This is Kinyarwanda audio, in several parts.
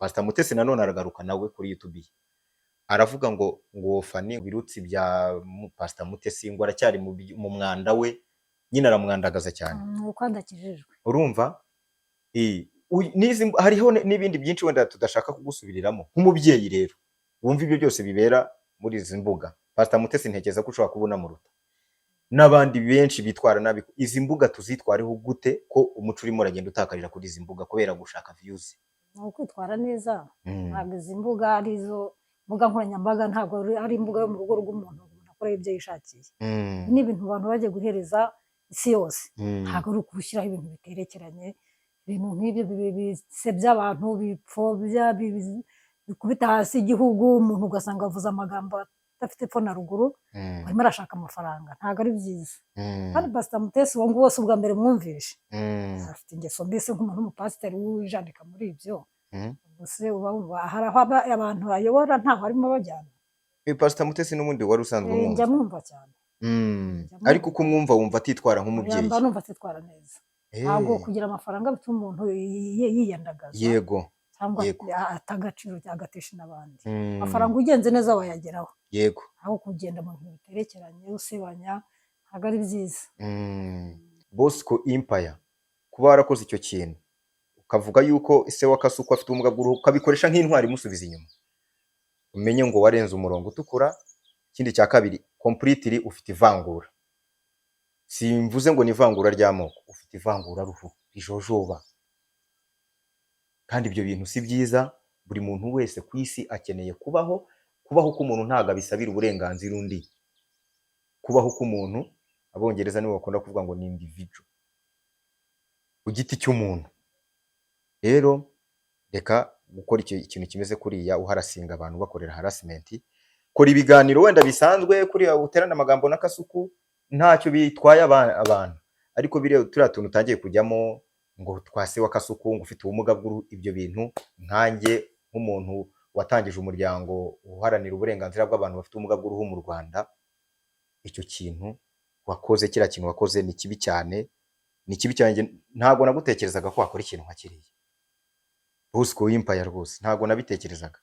Pastor Mutesi nanone aragaruka nawe kuri YouTube ye, aravuga ngo uwo Fanny, birutsi bya Pastor Mutesi, ngo aracyari mu mwanda we nyine, aramwandagaza cyane. Uko adakijijwe. Urumva, hariho n'ibindi byinshi wenda tudashaka kugusubiriramo. Nk'umubyeyi rero wumva ibyo byose bibera muri izi mbuga, Pastor Mutesi ntekereza ko ushobora kubona muruta n'abandi benshi bitwara nabi. Izi mbuga tuzitwareho gute, ko umuco urimo uragenda utakarira kuri izi mbuga kubera gushaka views? Ni ukwitwara neza. Ntabwo izi mbuga ari izo mbuga nkoranyambaga, ntabwo ari imbuga yo mu rugo rw'umuntu, umuntu akora ibyo yishakiye. Ni ibintu abantu bagiye guhereza isi yose. Ntabwo ari ukubishyiraho ibintu biterekeranye, ibintu nk'ibyo bisebya abantu, bipfobya, bikubita hasi igihugu. Umuntu ugasanga avuze amagambo adafite epfo na ruguru, arimo arashaka amafaranga. Ntabwo ari byiza. Kandi Pasita Mutesi uwo nguwo si ubwa mbere mwumvishe. Afite ingeso mbi se nk'umuntu w'umupasiteri wijandika muri ibyo? Ubwo se uba wumva hari aho abantu bayobora, ntaho arimo abajyana? Pastor Mutesi n'ubundi wari usanzwe Njya umwumva? mwumva cyane. Njya Ariko mwumva. uko umwumva, wumva atitwara nk'umubyeyi? Mba numva atitwara neza. Ntabwo kugira amafaranga bituma umuntu yiyandagaza cyangwa ata agaciro cyangwa agatesha n'abandi. Amafaranga ugenze neza wayageraho, aho kugenda mu bintu biterekeranye, usebanya, ntabwo ari byiza. Bosco Empire, kuba warakoze icyo kintu, ukavuga yuko ise wa Kasuku afite ubumuga bw'uruhu, ukabikoresha nk'intwari imusubiza inyuma, umenye ngo warenze umurongo utukura. Ikindi cya kabiri, completely ufite ivangura. Simvuze ngo ni ivangura ry'amoko, ufite ivangura ruhu rijojoba, kandi ibyo bintu si byiza. Buri muntu wese ku isi akeneye kubaho. Kubaho k'umuntu ntabwo abisabira uburenganzira undi. Kubaho k'umuntu, Abongereza nibo bakunda kuvuga ngo ni individual, ku giti cy'umuntu. Rero reka gukora icyo ikintu kimeze kuriya, uharassinga abantu, bakorera harassment. Kora ibiganiro wenda bisanzwe kuriya, uterana amagambo na Kasuku, ntacyo bitwaye abantu. Ariko biriya, turiya tuntu utangiye kujyamo ngo twase wa Kasuku, ngo ufite ubumuga bw'uruhu, ibyo bintu nkanjye nk'umuntu watangije umuryango uharanira uburenganzira bw'abantu bafite ubumuga bw'uruhu mu Rwanda, icyo kintu wakoze, kiriya kintu wakoze ni kibi cyane, ni kibi cyane. Njye ntabwo nagutekerezaga ko wakora ikintu nka kiriya, Bosco Empire, rwose ntabwo nabitekerezaga.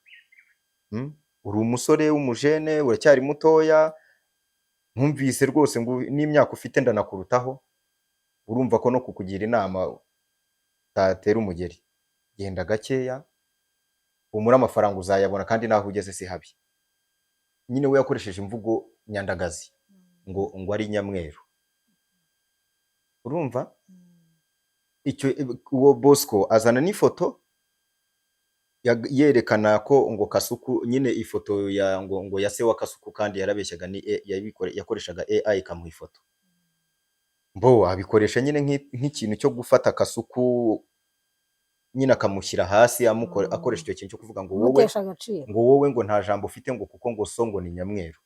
Uri umusore w'umujene, uracyari mutoya, ntumvise rwose ngo n'imyaka ufite ndanakurutaho. Urumva ko no kukugira inama utatera umugeri. Genda gakeya, humura, amafaranga uzayabona, kandi naho ugeze si habi. Nyine we yakoresheje imvugo nyandagazi ngo ari nyamweru. Urumva icyo uwo Bosco azana n'ifoto yerekana ko ngo Kasuku nyine, ifoto ya ngo ya se wa Kasuku, kandi yarabeshyaga, ni yakoreshaga AI ikamuha ifoto. Mbo abikoresha nyine nk'ikintu cyo gufata Kasuku nyine akamushyira hasi, akoresha icyo kintu cyo kuvuga ngo wowe Kumutesha agaciro. ngo wowe ngo nta jambo ufite, ngo kuko ngo so ngo ni nyamweru.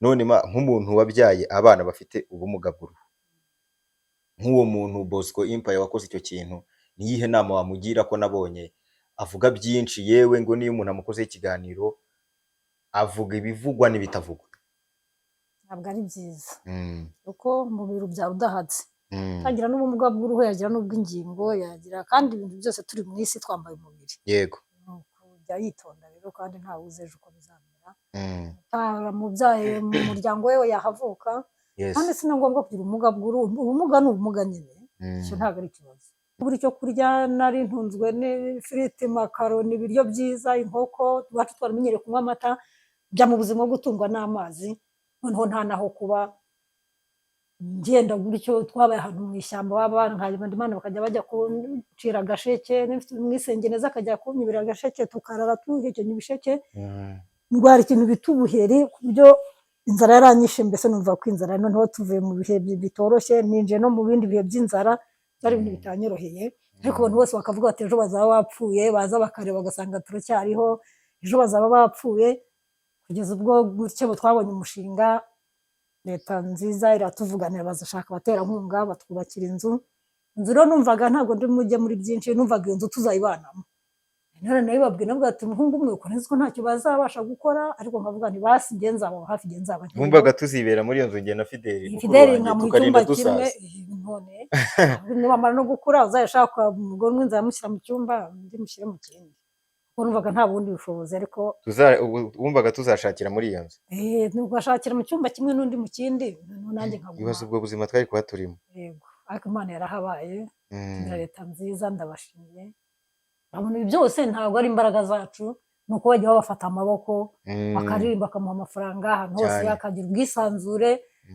None ma nk'umuntu wabyaye abana bafite ubumuga bw'uruhu, nk'uwo muntu Bosco Empire wakoze icyo kintu, niyihe nama wamugira, ko nabonye avuga byinshi, yewe ngo niyo umuntu amukozeho ikiganiro avuga ibivugwa n'ibitavugwa? Ntabwo ari byiza, kuko umubiri ubyara udahatse. Yagira n'ubumuga bw'uruhu, yagira n'ubw'ingingo, yagira kandi ibintu byose. Turi mu isi twambaye umubiri. Ni ukujya yitonda rero, kandi ntawe uzi ejo uko bizamera. Utaramubyaye mu muryango we yahavuka. Kandi si na ngombwa kugira ubumuga bw'uruhu. Ubumuga ni ubumuga nyine. Icyo ntabwo ari ikibazo. Buri cyo kurya nari ntunzwe n'ifiriti, makaroni, ibiryo byiza, inkoko. Iwacu twaramenyereye kunywa amata. Njya mu buzima bwo gutungwa n'amazi, noneho nta naho kuba, ngenda gutyo. Twabaye ahantu mu ishyamba, baba nkajya bakajya bajya kuncira agasheke, mwisengeneza akajya kunyibira agasheke, tukarara tuhekenya ibisheke. Ndwara ikintu bita ubuheri, ku buryo inzara yaranyishe. Mbese numva ko inzara, noneho tuvuye mu bihe bitoroshye, ninjiye no mu bindi bihe by'inzara. Byari ibintu bitanyoroheye, ariko abantu bose bakavuga bati: "Ejo bazaba bapfuye." Baza bakareba bagasanga turacyariho. Ejo bazaba bapfuye. Kugeza ubwo gutyo twabonye umushinga, leta nziza iratuvuganira, bazashaka abaterankunga, batwubakira inzu. Inzu rero numvaga ntabwo ndi mujye muri byinshi, numvaga iyo nzu tuzayibanamo. None nabibabwiye, navuga ati: "Umuhungu umwe uko nzi ko ntacyo bazabasha gukora," ariko nkavuga nti: "Basi njye nzaba hafi, njye nzaba nkiriho." Wumvaga tuzibera muri iyo nzu njye na Fideli mukuru Fideli wanjye, nkamuha tukarinda icyumba kimwe. dusaza. None nibamara no gukura, uzajya ushaka umugore umwe nzamushyira mu cyumba, undi mushyire mu kindi, Kuko numvaga nta bundi bushobozi, ariko Wumvaga tuzashakira muri iyo nzu? Ugashakira mu cyumba kimwe n'undi mu kindi, noneho nanjye nkaguma. Ibibazo ubwo buzima twari kuba turimo. Yego, ariko Imana yarahabaye. Tugira leta nziza, ndabashimiye. Urabona ibi byose ntabwo ari imbaraga zacu, ni uko bajya babafata amaboko, bakaririmba, bakamuha amafaranga ahantu hose, akagira ubwisanzure.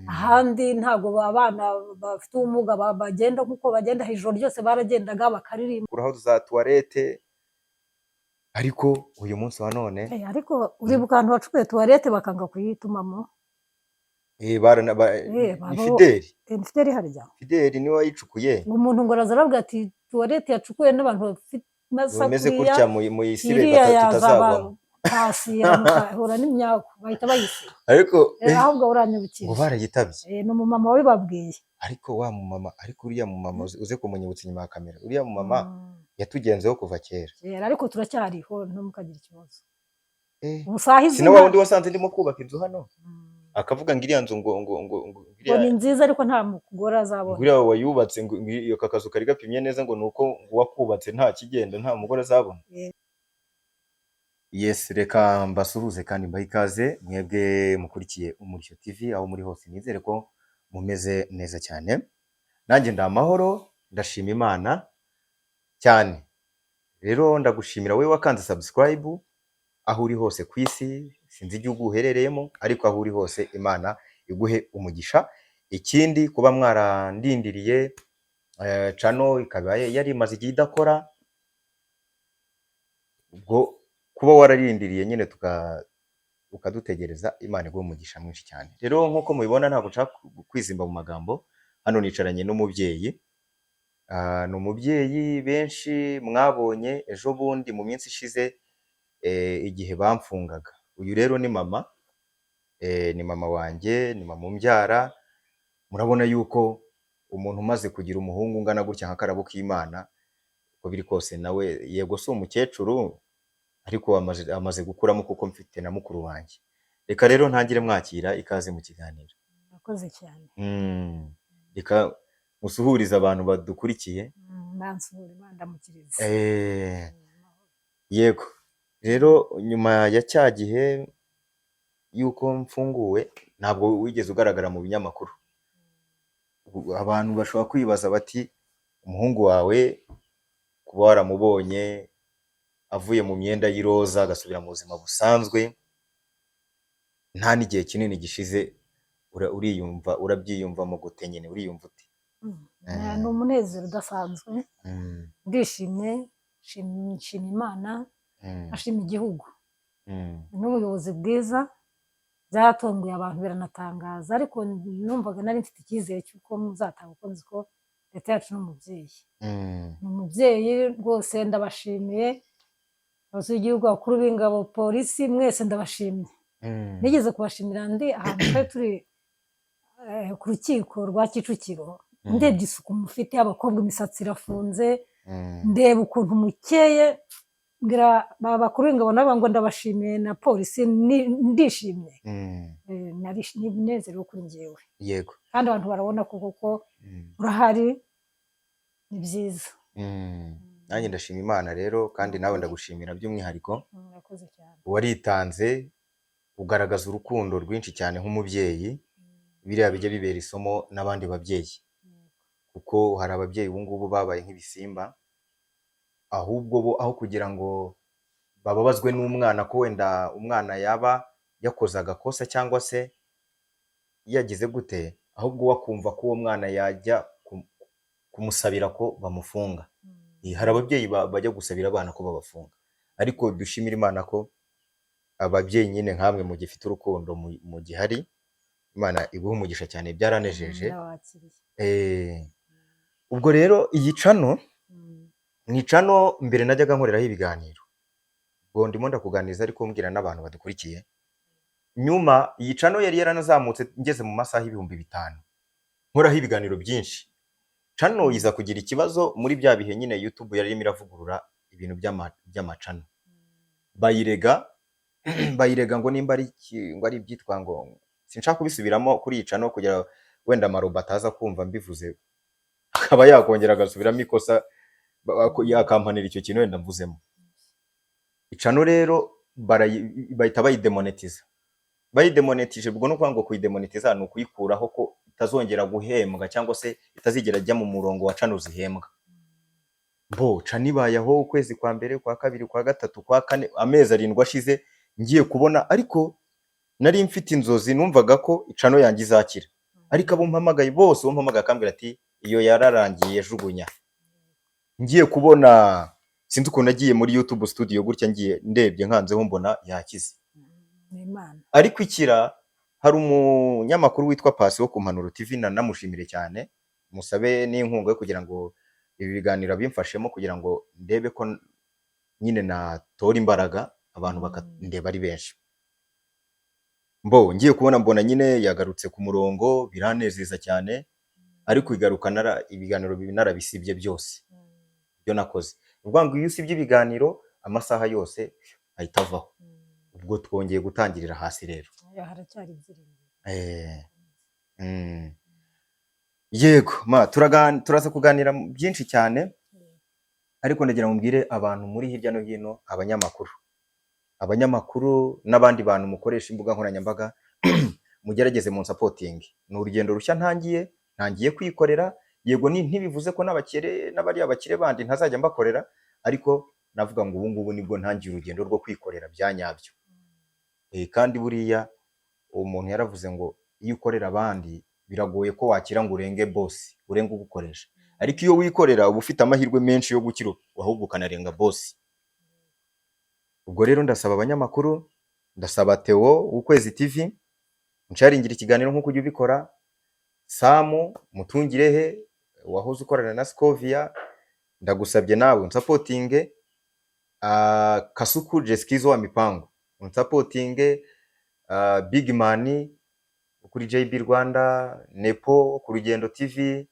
Ahandi ntabwo abana bafite ubumuga bagenda nk'uko bagenda ijoro ryose, baragendaga bakaririmba. Kuraho za toilette, ariko uyu munsi wa none Ariko uribuka ahantu bacukuye toilette bakanga kuyitumamo? Ni Fideli. Ni Fideli harya? Fideli niwe wayicukuye. Ngo umuntu ngo araza aravuga ati toilette yacukuwe n'abantu bafite bameze kuriya, gutya mu isibe iriya yazaba tutazagwamo. Hasi ihura n'imyaku, bahita bayisiba. Ariko Ahubwo uranyibukije. Ngo barayitabye. Ni umumama wabibabwiye. Ariko wa mumama, ariko uriya mumama uze kumunyibutsa inyuma ya kamera, uriya mumama yatugenzeho kuva kera. Kera, ariko turacyariho, ntimukagire ikibazo. Ubu saha Si izina na wa wundi wasanze ndimo kubaka inzu hano, akavuga ngo iriya nzu ngo ngo iriya ni nziza, ariko nta mugore azabona. Ngo uriya wayubatse, ngo iyo kazu kari gapimye neza, ngo ni uko uwakubatse nta kigenda, nta mugore azabona. Yes, reka mbasuhuze kandi mbahe ikaze mwebwe mukurikiye Umurishyo TV aho muri hose. Nizere ko mumeze neza cyane, nanjye ndi amahoro, ndashima Imana cyane. Rero ndagushimira wowe wakanze subscribe aho uri hose ku isi, sinzi igihugu uherereyemo, ariko aho uri hose Imana iguhe umugisha. Ikindi, kuba mwarandindiriye, channel ikaba yari imaze igihe idakora, ubwo kuba wararindiriye nyine ukadutegereza, Imana iguhe umugisha mwinshi cyane. Rero nk'uko mubibona, ntabwo nshaka kwizimba mu magambo, hano nicaranye n'umubyeyi. Ni umubyeyi benshi mwabonye ejo bundi mu minsi ishize, igihe bamfungaga. Uyu rero ni mama, ni mama wanjye, ni mama umbyara. Murabona yuko umuntu umaze kugira umuhungu ungana gutya nka Karabo k'Imana, uko biri kose nawe yego si umukecuru, ariko amaze gukuramo, kuko mfite na mukuru wanjye. Reka rero ntangire mwakira, ikaze mu kiganiro. Murakoze cyane. Reka musuhurize abantu badukurikiye. Bansuhura, Imana ndamukiriza. Yego, rero nyuma ya cya gihe yuko mfunguwe, ntabwo wigeze ugaragara mu binyamakuru. Abantu bashobora kwibaza bati umuhungu wawe kuba waramubonye avuye mu myenda y'iroza agasubira mu buzima busanzwe, nta n'igihe kinini gishize, uriyumva, urabyiyumvamo gute nyine, uriyumva ute? Ni umunezero udasanzwe. Ndishimye, nshima Imana, ashima igihugu n'ubuyobozi bwiza. Byatunguye abantu, biranatangaza, ariko numvaga nari mfite icyizere cy'uko muzatanga, kuko nzi ko leta yacu ni umubyeyi. Ni umubyeyi rwose, ndabashimiye abayobozi b'igihugu, abakuru b'ingabo, polisi, mwese ndabashimye. Nigeze kubashimira ndi ahantu twari turi, ku rukiko rwa Kicukiro. Ndebye isuku mufite, abakobwa imisatsi irafunze, ndeba ukuntu mukeye, mbwira ba bakuru b'ingabo nabo ngo ndabashimiye, na polisi, ndishimye. Ni umunezero kuri njyewe. Kandi abantu barabona ko koko urahari, ni byiza. Nanjye ndashima Imana rero, kandi nawe ndagushimira by'umwihariko. Murakoze cyane. Waritanze, ugaragaza urukundo rwinshi cyane nk'umubyeyi. Biriya bijya bibera isomo n'abandi babyeyi, kuko hari ababyeyi ubu ngubu babaye nk'ibisimba, ahubwo bo aho kugira ngo bababazwe n'umwana ko wenda umwana yaba yakoze agakosa cyangwa se yagize gute, ahubwo we akumva ko uwo mwana yajya kumusabira ko bamufunga. Hari ababyeyi bajya gusabira abana ko babafunga, ariko dushimire Imana ko ababyeyi nyine nkamwe mugifite urukundo mugihari. Imana iguhe umugisha cyane, byaranejeje. Ndabakiriye. Ubwo rero iyi channel ni channel mbere najyaga nkoreraho ibiganiro. Ubwo ndimo ndakuganiriza, ariko mbwira n'abantu badukurikiye. Nyuma iyi channel yari yaranazamutse, ngeze mu masaha 5000, nkoraho ibiganiro byinshi. Channel iza kugira ikibazo muri bya bihe nyine YouTube yari irimo iravugurura ibintu by'amachannel, bayirega ngo nimba ari ngo ari ibyitwa ngo, sinshaka kubisubiramo kuri iyi channel kugira wenda amarobo ataza kumva mbivuze, akaba yakongera agasubiramo ikosa, yakampanira icyo kintu wenda mvuzemo. Channel rero bahita bayidemonetiza. Bayidemonetije, ubwo no kuvuga ngo kuyidemonetiza ni ukuyikuraho ko itazongera guhembwa cyangwa se itazigera ajya mu murongo wa channel zihembwa. Bo channel ibayeho ukwezi kwa mbere, kwa kabiri, kwa gatatu, kwa kane, amezi 7 ashize, ngiye kubona, ariko nari mfite inzozi, numvaga ko channel yanjye izakira, ariko abo mpamagaye bose, uwo mpamagaye akambwira ati iyo yararangiye, jugunya. Ngiye kubona, sinzi ukuntu nagiye muri YouTube Studio gutya, ngiye ndebye nkanzeho mbona yakize. Ni Imana. Ariko ikira, hari umunyamakuru witwa Pasi wo ku Mpanuro TV, nanamushimire cyane, musabe n'inkunga yo kugira ngo ibi biganiro bimfashemo, kugira ngo ndebe ko nyine natora imbaraga abantu bakandeba ari benshi. Mbo ngiye kubona mbona nyine yagarutse ku murongo, biranezeza cyane, ariko igaruka ibiganiro bibi narabisibye byose ibyo nakoze. Ni ukuvuga ngo iyo usibye ibiganiro amasaha yose ahita avaho. Ubwo twongeye gutangirira hasi rero. Oya, haracyari ibyiringiro. Yego ma, turaza kuganira byinshi cyane, ariko ndagira ngo mbwire abantu muri hirya no hino, abanyamakuru n'abandi bantu mukoresha imbuga nkoranyambaga, mugerageze mu supporting. Ni urugendo rushya ntangiye, ntangiye kwikorera. Yego ni ntibivuze ko n'abakire n'abariya bakire bandi ntazajya mbakorera, ariko navuga ngo ubu ngubu nibwo ntangiye urugendo rwo kwikorera bya nyabyo. Kandi buriya uwo muntu yaravuze ngo iyo ukorera abandi biragoye ko wakira ngo urenge boss, urenge ugukoresha, ariko iyo wikorera uba ufite amahirwe menshi yo gukira, ahubwo ukanarenga boss. Ubwo rero ndasaba abanyamakuru, ndasaba Theo w'Ukwezi TV nsharingira ikiganiro nk'uko ujya ubikora, Samu Mutungirehe wahoze ukorana na Scovia, ndagusabye nawe unsupportinge, Kasuku Jesikizo wa Mipango unsupportinge, Big Man kuri JB Rwanda, Nepo ku Rugendo TV,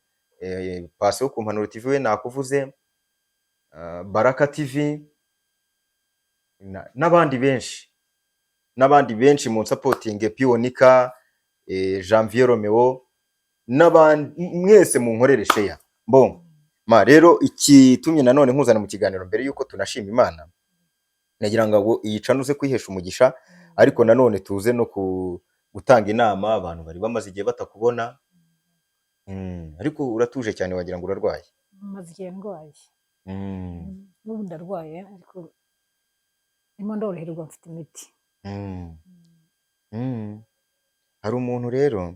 Pasi wo ku Mpanuro TV we nakuvuze, Baraka TV n'abandi benshi, n'abandi benshi mu nsupportinge, Pionika, Janvier Romeo n'abandi mwese munkorere share. Bon ma rero, ikitumye nanone nkuzana mu kiganiro mbere yuko tunashima Imana, nagira ngo iyi channel uze kwihesha umugisha, ariko nanone tuze no gutanga inama abantu bari bamaze igihe batakubona. Ariko uratuje cyane, wagira ngo urarwaye. Maze igihe ndwaye. N'ubu ndarwaye, ariko ndimo ndoroherwa, mfite imiti. Hari umuntu rero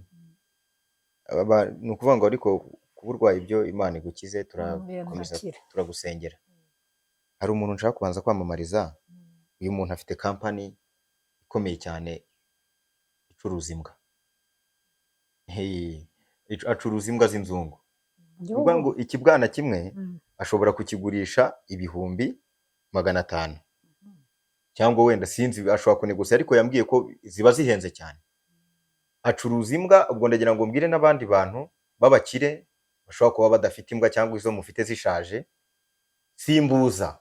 ni ukuvuga ngo ariko kuba urwaye ibyo Imana igukize, turakomeza ndakira. Turagusengera. Hari umuntu nshaka kubanza kwamamariza. Uyu muntu afite kampani ikomeye cyane icuruza imbwa. Hey, acuruza imbwa z'inzungu. Mu Ni gihugu? ukuvuga ngo ikibwana kimwe ashobora kukigurisha 500,000 cyangwa wenda sinzi, ashobora kunegosia, ariko yambwiye ko ziba zihenze cyane. Acuruza imbwa. Ubwo ndagira ngo mbwire n'abandi bantu b'abakire bashobora kuba badafite imbwa cyangwa izo mufite zishaje, simbuza,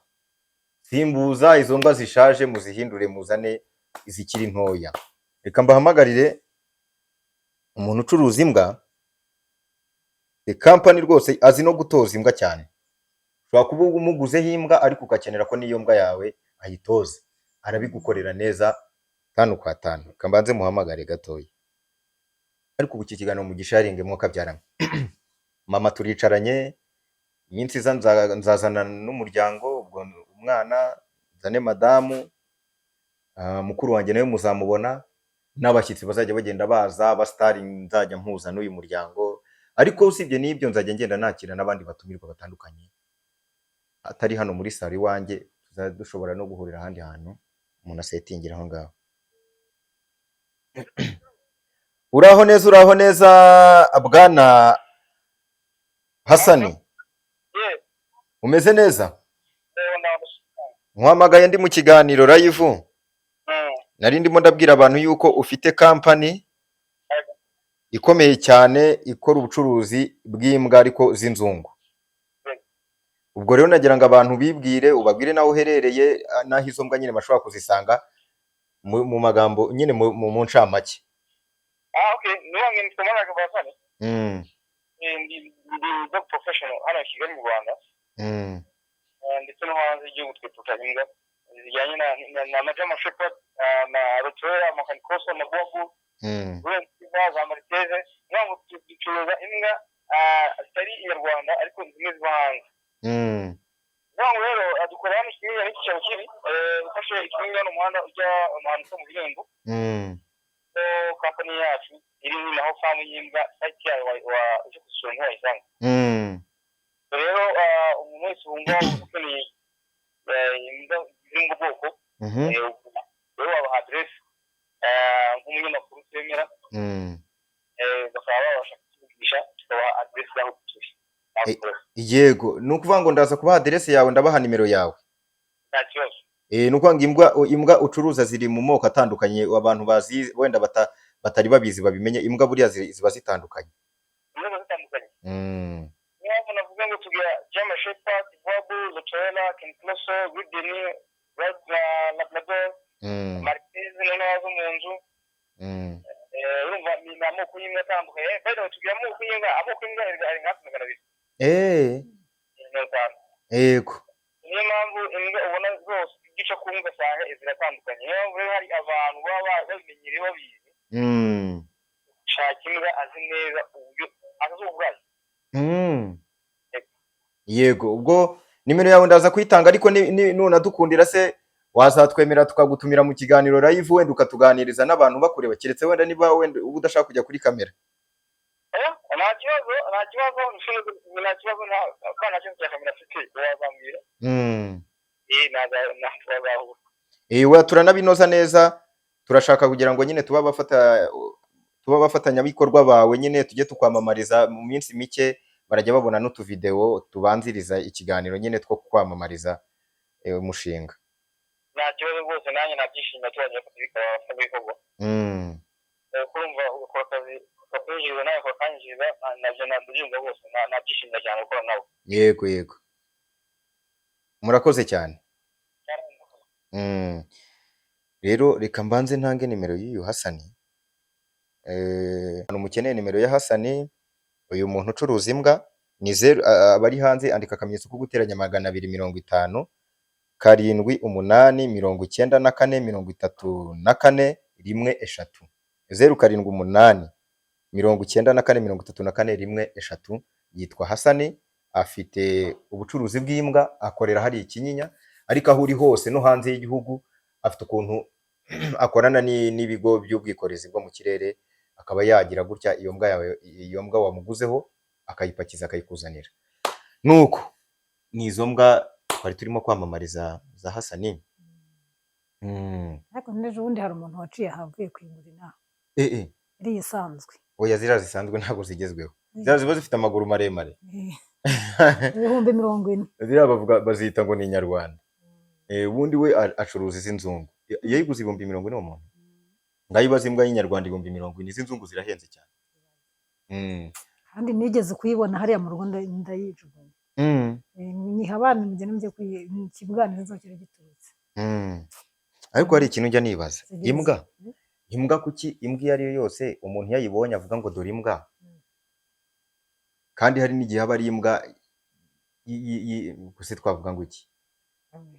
simbuza izo mbwa zishaje, muzihindure muzane izikiri ntoya. Reka mbahamagarire umuntu ucuruza imbwa, kampani rwose azi no gutoza imbwa cyane. Ushobora kuba umuguzeho imbwa ariko ugakenera ko n'iyo mbwa yawe ayitoza, arabigukorera neza tanu kwa tanu. Reka mbanze muhamagare gatoya. Ariko ubu iki kiganiro mugisharinge mwuka. Mama turicaranye, iminsi iza nzazana n'umuryango, ubwo umwana nzane, madamu, mukuru wanjye nawe muzamubona, n'abashyitsi bazajya bagenda baza, abasitari nzajya mpuza n'uyu muryango. Ariko usibye n'ibyo, nzajya ngenda nakira n'abandi batumirwa batandukanye atari hano muri salo iwanjye, tuzajya dushobora no guhurira ahandi hantu umuntu asetingira aho ngaho. Uraho neza, uraho neza bwana Hasani? Yes. Umeze neza? Ndabona. Nkuhamagaye ndi mu kiganiro live. Nari ndimo ndabwira abantu yuko ufite kampani ikomeye cyane ikora ubucuruzi bw'imbwa ariko z'inzungu. Ubwo rero nagira ngo abantu bibwire, ubabwire n'aho uherereye, n'aho izo mbwa nyine bashobora kuzisanga mu magambo nyine mu ncamake. Ah, okay. Niba nitwa Managa Basane. Ndi dog professional hano i Kigali mu Rwanda. Ndetse no hanze y'igihugu twitwa imbwa. Zijyanye na German Shepherd, na Rottweiler, ama Cane Corso, ama Boerboel, Golden za Maltese. Niyo ngo ducuruza imbwa zitari inyarwanda, ariko zimwe ziva hanze. Niyo ngo rero dukorera hano Kinyinya, n'icyicaro kiri ufashe Kinyinya n'umuhanda ujya ahantu mu Birembo. Company yacu iri naho, farm y'imbwa, site yayo uje gusura ntiwayisanga. Rero umuntu wese wumva ukeneye imbwa ziri mu bwoko, rero wabaha aderesi nk'umunyamakuru twemera, bakaba babasha kutuvugisha, tukabaha aderesi y'aho dutuye. Yego, ni ukuvuga ngo ndaza kubaha aderesi yawe, ndabaha nimero yawe. Nta kibazo. Ni ukuvuga ngo imbwa ucuruza ziri mu moko atandukanye. Abantu bazi wenda batari babizi babimenye, imbwa buriya ziba zitandukanye. Imbwa zitandukanye. Niyo mpamvu navuga ngo tugira German Shepherd, Boerboel, Rottweiler, Cane Corso, Great Dane, Labrador, Maltese, noneho zo mu nzu. Urumva ni amoko y'imbwa atandukanye. By the way, tugira amoko y'imbwa, amoko y'imbwa ari nka hafi 200 50. Niyo mpamvu imbwa ubona zose igice ku mbwa usanga ziratandukanye. Niyo mpamvu rero hari abantu baba babimenyereye, babizi, gushaka imbwa azi neza uburyo azi ubwayo. Yego, ubwo nimero yawe ndaza kuyitanga, ariko nunadukundira se wazatwemera tukagutumira mu kiganiro live, wenda ukatuganiriza n'abantu bakureba, keretse wenda niba wenda uba udashaka kujya kuri kamera? Nta kibazo, nta kibazo, nta kibazo, nta kibazo cya kamera afite, wazambwira. Twazahura. We turanabinoza neza. Turashaka kugira ngo nyine tuba abafatanyabikorwa bawe nyine, tujye tukwamamariza. Mu minsi mike barajya babona n'utuvidewo tubanziriza ikiganiro nyine two kwamamariza umushinga. Nta kibazo rwose, nanjye nabyishimira tubajya abafatanyabikorwa. Kurumva ugakora akazi kakwinjiriza nawe kakanyinjiriza, nabyo nabyumva rwose, nabyishimira cyane gukora nabo. Yego, murakoze cyane. Rero reka mbanze ntange nimero y'uyu Hasani. Mukeneye nimero ya Hasani, uyu muntu ucuruza imbwa, ni 0, abari hanze andika akamenyetso ko guteranya 250 7 8 94 34 1 3, 0 7 8 94 34 1 3. Yitwa Hasani, afite ubucuruzi bw'imbwa, akorera hariya i Kinyinya, ariko aho uri hose no hanze y'igihugu afite ukuntu akorana n'ibigo by'ubwikorezi bwo mu kirere, akaba yagira gutya iyo mbwa yawe, iyo mbwa wamuguzeho, akayipakiza akayikuzanira. Nuko ni izo mbwa twari turimo kwamamariza za Hasani. Ariko n'ejo bundi hari umuntu waciye aha avuye kuyigura inaha. Iriya isanzwe. Oya, ziriya zisanzwe ntabwo zigezweho, ziriya ziba zifite amaguru maremare. 40,000. Ziriya bavuga bazita ngo ni inyarwanda. Ubundi we acuruza iz'inzungu. Yayiguze 40,000 uwo muntu. Ngaho ibaze imbwa y'inyarwanda 40,000, iz'inzungu zirahenze cyane. Kandi nigeze kuyibona hariya mu rugo, ndayijugunya. Nyiha abana, mugende mujye kibwana nizo cyari giturutse. Ariko hari ikintu njya nibaza. Zigeze. Imbwa, kuki imbwa iyo ari yo yose umuntu iyo ayibonye avuga ngo dore imbwa? Kandi hari n'igihe aba ari imbwa gusa twavuga ngo iki?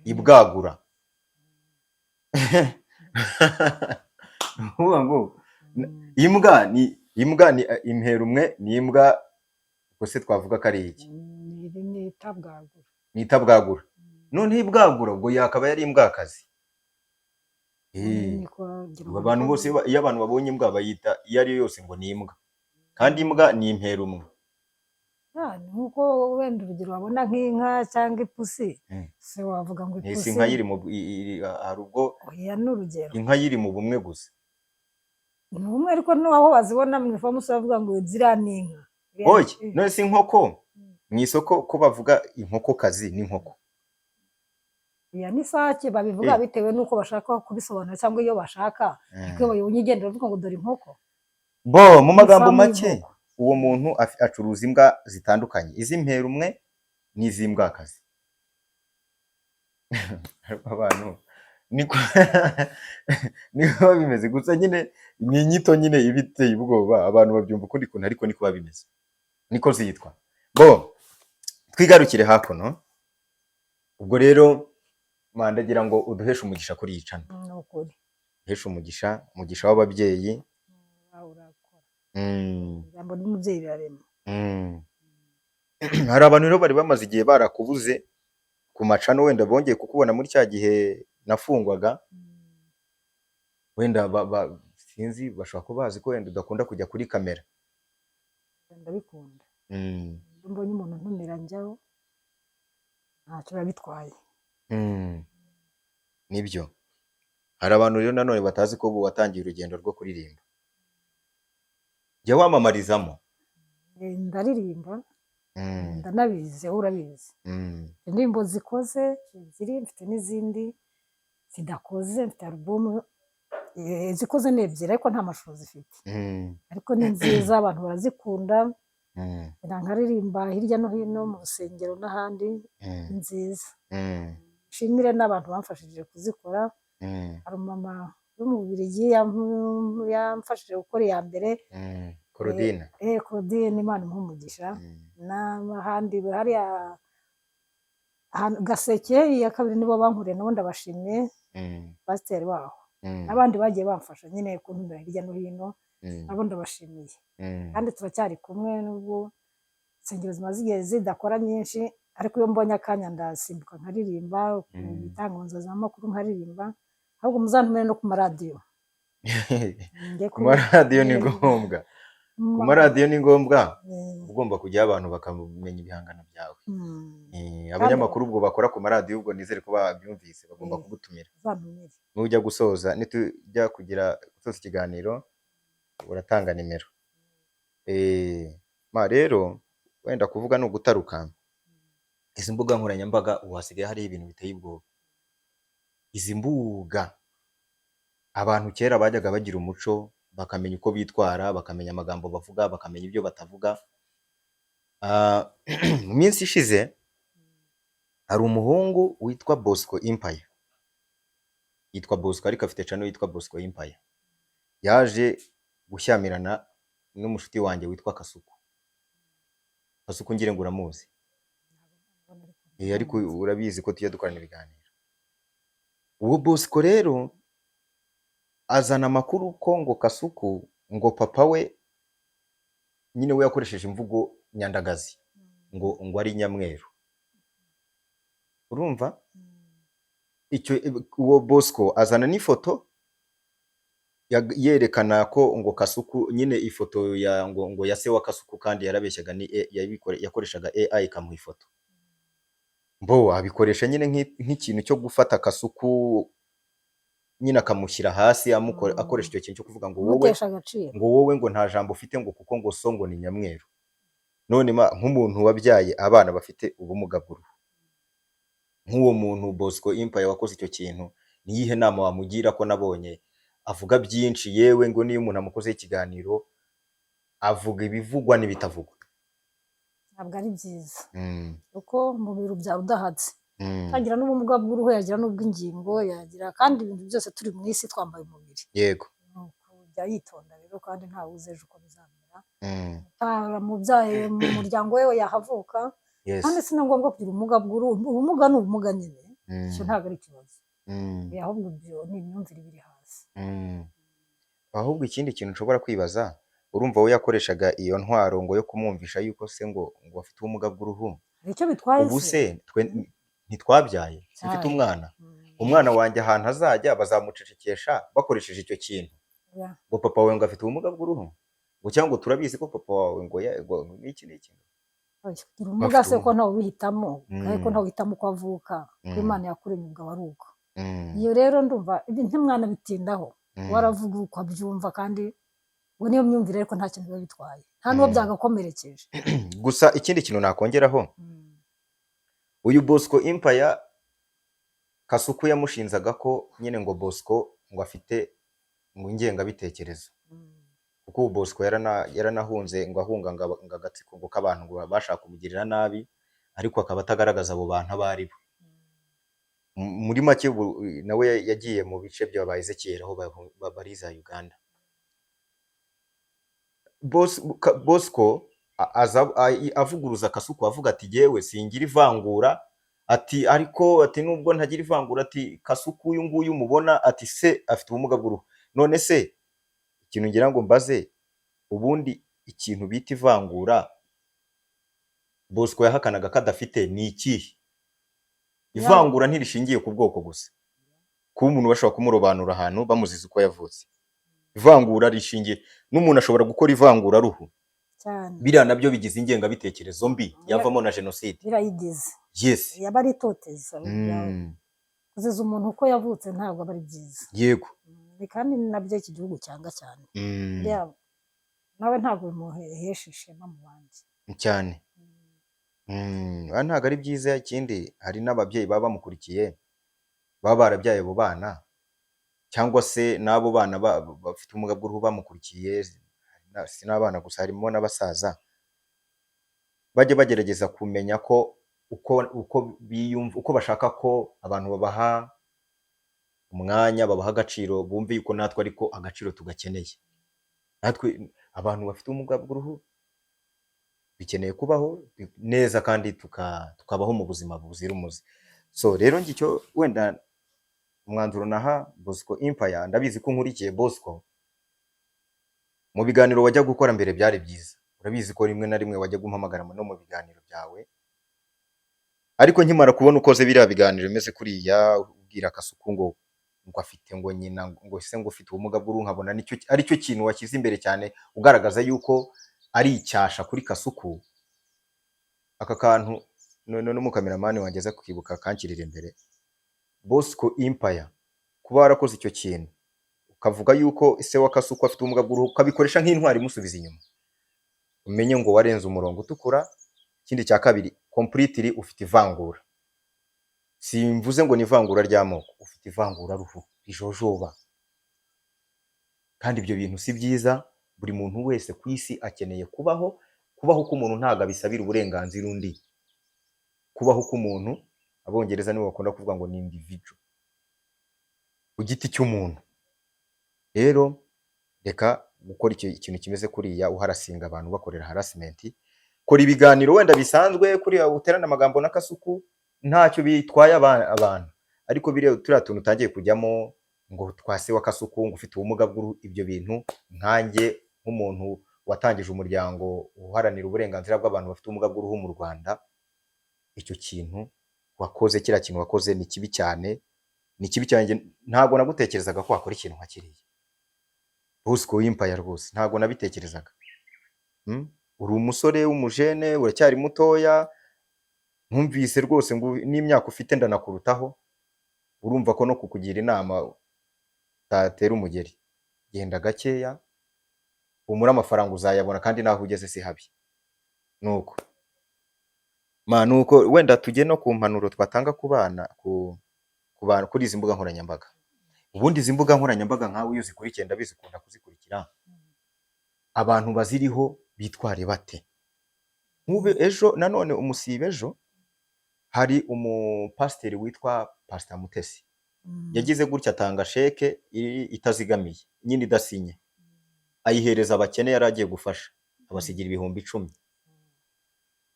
Ibwagura. Ni ukuvuga ngo imbwa ni imbwa, ni imperumwe, ni imbwa gusa twavuga ko ari iki? Ni itabwagura. Ni itabwagura. Noneho ibwagura ubwo yakaba yari imbwakazi. Niko ngira ngo Abantu niko bose iyo abantu babonye imbwa bayita iyo ari yo yose ngo ni imbwa, kandi imbwa ni imperumwe. Ah, ni nkuko wenda urugero wabona nk'inka cyangwa ipusi, se wavuga ngo Ese ipusi? Inka yiri mu hari ubwo Oya, ni urugero. Inka yiri mu bumwe gusa. Ni umwe, ariko n'aho wazibona mu ifamu bavuga ngo ziriya ni inka. Oya, none se inkoko mu isoko ko bavuga inkokokazi n'inkoko? Iya, n'isake babivuga bitewe n'uko bashaka kubisobanura cyangwa iyo bashaka, ariko iyo bayibonye igenda bavuga ngo dore inkoko. Bo mu magambo Ifamu make, y'inkoko. uwo muntu acuruza imbwa zitandukanye, iz'imperumwe n'iz'imbwakazi. Ariko abantu niko biba bimeze gusa nyine, ni inyito nyine iba iteye ubwoba, abantu babyumva ukundi kuntu, ariko niko biba bimeze, niko zitwa. Bo twigarukire hakuno. Ubwo rero Ndagira ngo uduheshe umugisha kuri iyi channel. Ni ukuri. Uheshe umugisha, umugisha w'ababyeyi. Urakora. Ijambo ry'umubyeyi rirarema. Hari abantu rero bari bamaze igihe barakubuze ku macano, wenda bongeye kukubona muri cya gihe nafungwaga, wenda sinzi, bashobora kuba bazi ko wenda udakunda kujya kuri kamera. Ndabikunda. Iyo mbonye umuntu ntumira njyaho, ntacyo biba bitwaye. Nibyo. Hari abantu rero nanone batazi ko ubu watangiye urugendo rwo kuririmba. Jya wamamarizamo. Ndaririmba, ndanabizi, wowe urabizi. Indirimbo zikoze ebyiri, mfite n'izindi zidakoze, mfite alubumu zikoze ni ebyiri ariko nta mashusho zifite. Ariko ni nziza, abantu barazikunda, nkaririmba hirya no hino mu rusengero n'ahandi, ni nziza. Nshimire n'abantu bamfashije kuzikora. Hari umumama wo mu Bubiligi yamfashije gukora iya mbere. Claudine. Claudine, Imana imuhe umugisha. N'ahandi hariya Gaseke iya kabiri nibo bankoreye, nabo ndabashimiye, pasiteri waho. N'abandi bagiye bamfasha nyine kuntumira hirya no hino, nabo ndabashimiye. Kandi turacyari kumwe nubwo insengero zimaze igihe zidakora nyinshi, ariko iyo mbonye akanya ndasimbuka nkaririmba, ku bitangazamakuru nkaririmba, ahubwo muzantumire no ku maradiyo. Ku maradiyo ni ngombwa. Ku maradiyo ni ngombwa, ugomba kujyaho abantu bakamenya ibihangano byawe. Abanyamakuru ubwo bakora ku maradiyo, ubwo nizere ko babyumvise, bagomba kugutumira. Nujya gusoza, nitujya kugira gusoza ikiganiro, uratanga nimero. Ma rero wenda kuvuga ni ugutaruka. Izi mbuga nkoranyambaga ubu hasigaye hariho ibintu biteye ubwoba. Izi mbuga, abantu kera bajyaga bagira umuco, bakamenya uko bitwara, bakamenya amagambo bavuga, bakamenya ibyo batavuga. Mu minsi ishize hari umuhungu witwa Bosco Empire, yitwa Bosco ariko afite channel yitwa Bosco Empire, yaje gushyamirana n'umushuti wanjye witwa Kasuku. Kasuku ngira ngo uramuzi, ariko urabizi ko tujya dukorana ibiganiro. Uwo Bosco rero azana amakuru ko ngo Kasuku ngo papa we nyine we yakoresheje imvugo nyandagazi ngo ari nyamweru. Urumva icyo uwo Bosco azana n'ifoto yerekana ko ngo Kasuku nyine ifoto ya ngo ya se wa Kasuku, kandi yarabeshyaga, ni yakoreshaga AI ikamuha ifoto. Mbo abikoresha nyine nk'ikintu cyo gufata Kasuku nyine akamushyira hasi, akoresha icyo kintu cyo kuvuga ngo wowe ngo wowe ngo nta jambo ufite, ngo kuko ngo so ngo ni nyamweru. None nk'umuntu wabyaye abana bafite ubumuga bw'uruhu, nk'uwo muntu Bosco Empire wakoze icyo kintu, niyihe nama wamugira? Ko nabonye avuga byinshi, yewe ngo niyo umuntu amukozeho ikiganiro avuga ibivugwa n'ibitavugwa. Ntabwo ari byiza, kuko umubiri ubyara udahatse. Yagira n'ubumuga bw'uruhu, yagira n'ubw'ingingo, yagira kandi ibintu byose turi mu isi twambaye umubiri. Yego. Kujya yitonda rero, kandi ntawe uzi ejo uko bizamera. Utaramubyaye mu muryango we yahavuka. Kandi si na ngombwa kugira ubumuga bw'uruhu, ubumuga ni ubumuga nyine, icyo ntabwo ari ikibazo. Ahubwo ibyo ni imyumvire ibiri hasi. Ahubwo ikindi kintu nshobora kwibaza, urumva we yakoreshaga iyo ntwaro ngo yo kumwumvisha yuko se ngo afite ubumuga bw'uruhu. Hari icyo bitwaye? Ubu se twe ntitwabyaye? Simfite umwana? Umwana wanjye ahantu azajya bazamucecekesha bakoresheje icyo kintu, ngo papa wawe ngo afite ubumuga bw'uruhu, ngo cyangwa turabizi ko papa wawe ngo n'iki n'iki. Kugira ubumuga se ko ntawe ubihitamo, ariko ntawe uhitamo uko avuka, ko Imana yakuremye ubwo aba ari uko. Iyo rero ndumva ntimwana bitindaho, waravuga uko abyumva, kandi ngo niyo myumvire, ariko nta kintu biba bitwaye, nta n'uwo byagakomerekeje. Gusa ikindi kintu nakongeraho, uyu Bosco Empire, Kasuku yamushinzaga ko nyine ngo Bosco ngo afite ngo ingengabitekerezo, kuko ubu Bosco yaranahunze, ngo ahunga ngo agatsiko ngo k'abantu ngo bashaka kumugirira nabi, ariko akaba atagaragaza abo bantu abo ari bo. Muri make ubu nawe yagiye mu bice bya ba Ezekiel aho bari za Uganda. Bosco aza avuguruza Kasuku avuga ati jyewe singira ivangura, Ati ariko ati nubwo ntagira ivangura, ati Kasuku uyu nguyu mubona, ati se afite ubumuga bw'uruhu. None se ikintu ngira ngo mbaze, ubundi ikintu bita ivangura Bosco yahakanaga ko adafite ni ikihe? Ivangura ntirishingiye ku bwoko gusa, kuba umuntu bashobora kumurobanura ahantu bamuziza uko yavutse. Ivangura rishingiye n'umuntu ashobora gukora ivangura ruhu cyane. Biriya nabyo bigize ingengabitekerezo mbi yavamo na jenoside. Birayigize. Yes. Yaba ari itoteza. Kuziza umuntu uko yavutse ntabwo aba ari byiza. Kandi ni nabyo iki gihugu cyanga cyane. Buriya nawe ntabwo bimuhesha ishema mu bandi. Cyane. Ntabwo ari byiza. Ikindi, hari n'ababyeyi baba bamukurikiye, baba barabyaye abo bana, cyangwa se n'abo bana bafite ubumuga bw'uruhu bamukurikiye. Si n'abana gusa, harimo n'abasaza. Bajya bagerageza kumenya ko uko biyumva, uko bashaka ko abantu babaha umwanya, babaha agaciro, bumve yuko natwe ariko agaciro tugakeneye. Natwe abantu bafite ubumuga bw'uruhu dukeneye kubaho neza kandi tukabaho mu buzima buzira umuze. So rero njye icyo wenda umwanzuro naha Bosco Empire, ndabizi ko nkurikiye Bosco, mu biganiro wajya gukora mbere byari byiza. Urabizi ko rimwe na rimwe wajya gumpamagara no mu biganiro byawe, ariko nkimara kubona ukoze biriya biganiro bimeze kuriya, ubwira Kasuku ngo afite ngo nyina ngo se ngo ufite ubumuga bw'uruhu, nkabona nicyo aricyo kintu washyize imbere cyane, ugaragaza yuko ari icyasha kuri Kasuku. Aka kantu none n'umukameramani wanjye aza kukibuka kankirira imbere. Bosco Empire, kuba warakoze icyo kintu ukavuga yuko ise wa Kasuku afite ubumuga bw'uruhu, ukabikoresha nk'intwari imusubiza inyuma, umenye ngo warenze umurongo utukura. Ikindi cya kabiri, completely ufite ivangura. Simvuze ngo ni ivangura ry'amoko, ufite ivangura ruhu rijojoba, kandi ibyo bintu si byiza. Buri muntu wese ku isi akeneye kubaho. Kubaho k'umuntu ntabwo abisabira uburenganzira undi. Kubaho k'umuntu, Abongereza nibo bakunda kuvuga ngo ni individual, ku giti cy'umuntu. Rero reka gukora ikintu kimeze kuriya, uharasinga abantu, bakorera harassment. Kora ibiganiro wenda bisanzwe kuriya uterana amagambo na Kasuku, ntacyo bitwaye abantu, ariko biriya turiya tuntu utangiye kujyamo ngo twase wa Kasuku ngo ufite ubumuga bw'uruhu, ibyo bintu nkanjye nk'umuntu watangije umuryango uharanira uburenganzira bw'abantu bafite ubumuga bw'uruhu mu Rwanda, icyo kintu wakoze, kiriya kintu wakoze ni kibi cyane, ni kibi cyane. Ntabwo nagutekerezaga ko wakora ikintu nka kiriya, Bosco Empire, rwose ntabwo nabitekerezaga. Uri umusore w'umujene, uracyari mutoya, ntumvise rwose ngo n'imyaka ufite ndanakurutaho. Urumva ko no kukugira inama utatera umugeri. Genda gakeya, humura, amafaranga uzayabona, kandi naho ugeze si habi. Nuko ma nuko wenda tujye no ku mpanuro twatanga ku bana, ku bantu kuri izi mbuga nkoranyambaga. Ubundi izi mbuga nkoranyambaga, nkawe iyo uzikurikiye, ndabizi ukunda kuzikurikira, abantu baziriho bitware bate? Nk'ubu ejo nanone, umusibe ejo, hari umupasiteri witwa Pastor Mutesi, yagize gutya atanga sheke itazigamiye nyine, idasinye, ayihereza abakene yari agiye gufasha, abasigira 10,000.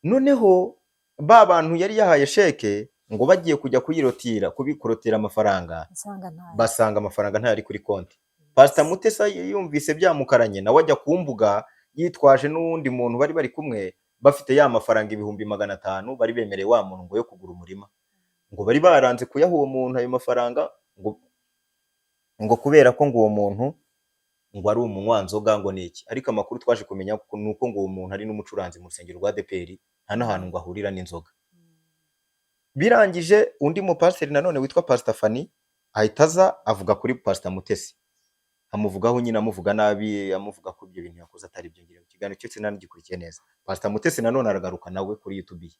Noneho ba bantu yari yahaye sheke ngo bagiye kujya kuyirotira, kubikorotira amafaranga, usanga ntayo. Basanga amafaranga ntayari kuri konti. Pastor Mutesi yumvise byamukaranye, nawe ajya ku mbuga yitwaje n'uwundi muntu bari bari kumwe, bafite ya mafaranga 500,000 bari bemereye wa muntu ngo yo kugura umurima, ngo bari baranze kuyaha uwo muntu ayo mafaranga, ngo kubera ko ngo uwo muntu ngo ari umunywanzoga, ngo ni iki. Ariko amakuru twaje kumenya ni uko ngo uwo muntu ari n'umucuranzi mu rusengero rwa ADEPR, nta n'ahantu ngo ahurira n'inzoga. Birangije, undi mupasiteri nanone witwa Pastor Fanny ahita aza avuga kuri Pastor Mutesi, amuvugaho nyine, amuvuga nabi, amuvuga ko ibyo bintu yakoze atari byo. Ngira ikiganiro cyo sinanagikurikiye neza. Pastor Mutesi nanone aragaruka nawe kuri YouTube ye,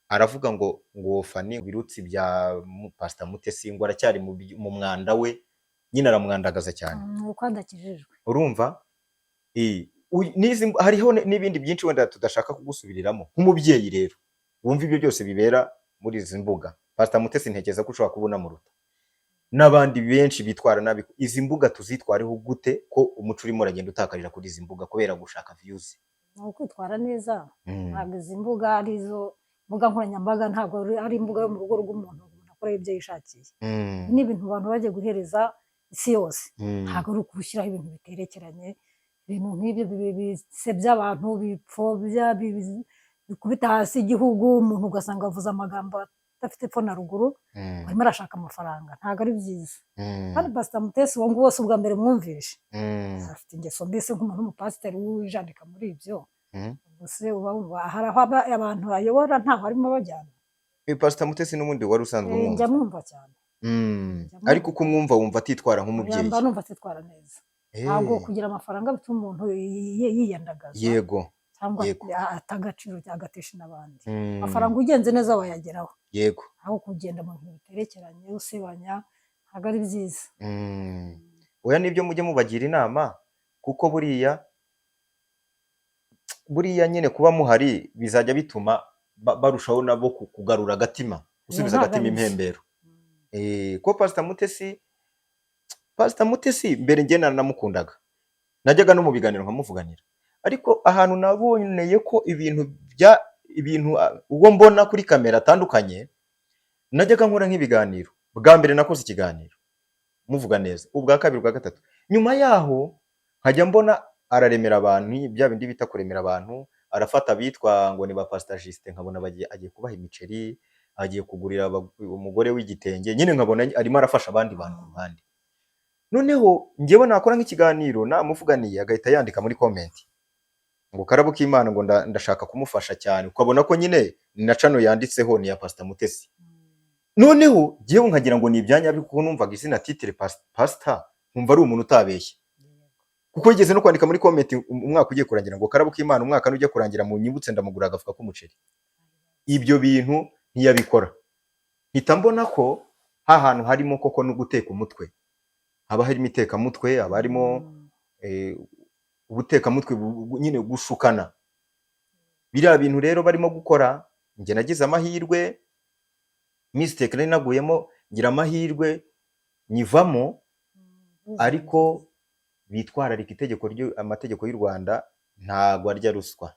aravuga ngo uwo Fanny birutsi bya Pastor Mutesi, ngo aracyari mu mwanda we nyine, aramwandagaza cyane. Uko adakijijwe. Urumva, hariho n'ibindi byinshi wenda tudashaka kugusubiriramo. Nk'umubyeyi rero wumva ibyo byose bibera muri izi mbuga, Pastor Mutesi ntekereza ko ushobora kubona muruta n'abandi benshi bitwara nabi. Izi mbuga tuzitwareho gute, ko umuco urimo uragenda utakarira kuri izi mbuga kubera gushaka views? Ni ukwitwara neza. Ntabwo izi mbuga arizo Imbuga nkoranyambaga ntabwo ari imbuga yo mu rugo rw'umuntu, umuntu akora ibyo yishakiye. Ni ibintu abantu bagiye guhereza isi yose. Ntabwo ari ukubishyiraho ibintu biterekeranye, ibintu nk'ibyo bisebya abantu, bipfobya, bikubita hasi igihugu. Umuntu ugasanga avuze amagambo adafite epfo na ruguru, arimo arashaka amafaranga. Ntabwo ari byiza. Kandi Pasita Mutesi uwo nguwo si ubwa mbere mwumvishe. Afite ingeso mbi se nk'umuntu w'umupasiteri wijandika muri ibyo? Ubwo se uba wumva hari aho abantu bayobora, ntaho arimo abajyana? Pasita Mutesi n'ubundi wari usanzwe Njya umwumva? mwumva cyane. Njya Ariko mwumva. uko umwumva, wumva atitwara nk'umubyeyi? Mba numva atitwara neza. Ntabwo kugira amafaranga bituma umuntu yiyandagaza cyangwa ata agaciro cyangwa agatesha n'abandi. Amafaranga ugenze neza wayageraho, aho kugenda mu bintu biterekeranye usebanya, ntabwo ari byiza. Oya, nibyo, mujye mubagira inama, kuko buriya nyine kuba muhari bizajya bituma barushaho nabo kugarura agatima, gusubiza Ntabwo agatima ari byo. impembero. Ko Pasita Mutesi mbere njye nanamukundaga, najyaga no mu biganiro nkamuvuganira, ariko ahantu naboneye ko ibintu bya ibintu uwo mbona kuri kamera atandukanye, najyaga nkora nk'ibiganiro. Bwa mbere nakoze ikiganiro muvuga neza, ubwa kabiri, ubwa gatatu. Nyuma yaho nkajya mbona araremera abantu, bya bindi bita kuremera abantu, arafata abitwa ngo ni ba Pasita Justin, nkabona agiye kubaha imiceri, agiye kugurira umugore w'igitenge, nyine nkabona arimo arafasha abandi bantu ku ruhande. Noneho njyewe nakora nk'ikiganiro namuvuganiye, agahita yandika muri comment ngo "Karabo k'Imana", ngo ndashaka kumufasha cyane. Ukabona ko nyine na channel yanditseho ni iya Pasita Mutesi. Noneho njyewe nkagira ngo ni ibyanyabyo, kuko numvaga izina titre Pasita, nkumva ari umuntu utabeshya, kuko yigeze no kwandika muri comment umwaka ugiye kurangira ngo "Karabo k'Imana, umwaka nujya kurangira mu nyibutse, ndamugura agafuka k'umuceri." Ibyo bintu ntiyabikora. Mpita mbona ko ha hantu harimo koko no guteka umutwe, haba harimo itekamutwe, haba harimo ubutekamutwe, nyine gushukana. Biriya bintu rero barimo gukora, njye nagize amahirwe, mistake nari naguyemo ngira amahirwe nyivamo. Ariko bitwararika itegeko ryo, amategeko y'u Rwanda ntago arya ruswa.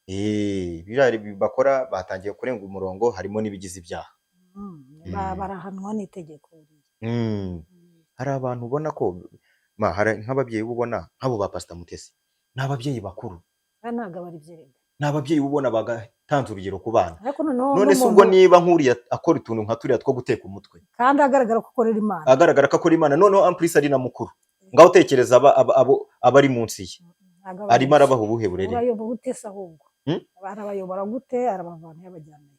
Biriya bakora batangiye kurenga umurongo, harimo n'ibigize ibyaha. Barahanwa n'itegeko. Hari abantu ubona ko hari nk'ababyeyi uba ubona nk'abo ba Pasita Mutesi, ni ababyeyi bakuru. Kandi ntabwo aba ari byo erega. Ni ababyeyi uba ubona bagatanze urugero ku bana. Ariko noneho None se n'umuntu ubwo niba nk'uriya akora utuntu nka turiya two guteka umutwe, kandi agaragara ko akorera Imana, agaragara ko akora Imana, noneho en plus ari na mukuru, ngaho utekereza aba ari munsi ye, ntabwo aba ari arimo byo. arabaha ubuhe burere? Urayoba gute se ahubwo? Hmm? Arabayobora gute? Arabavana yabajyana?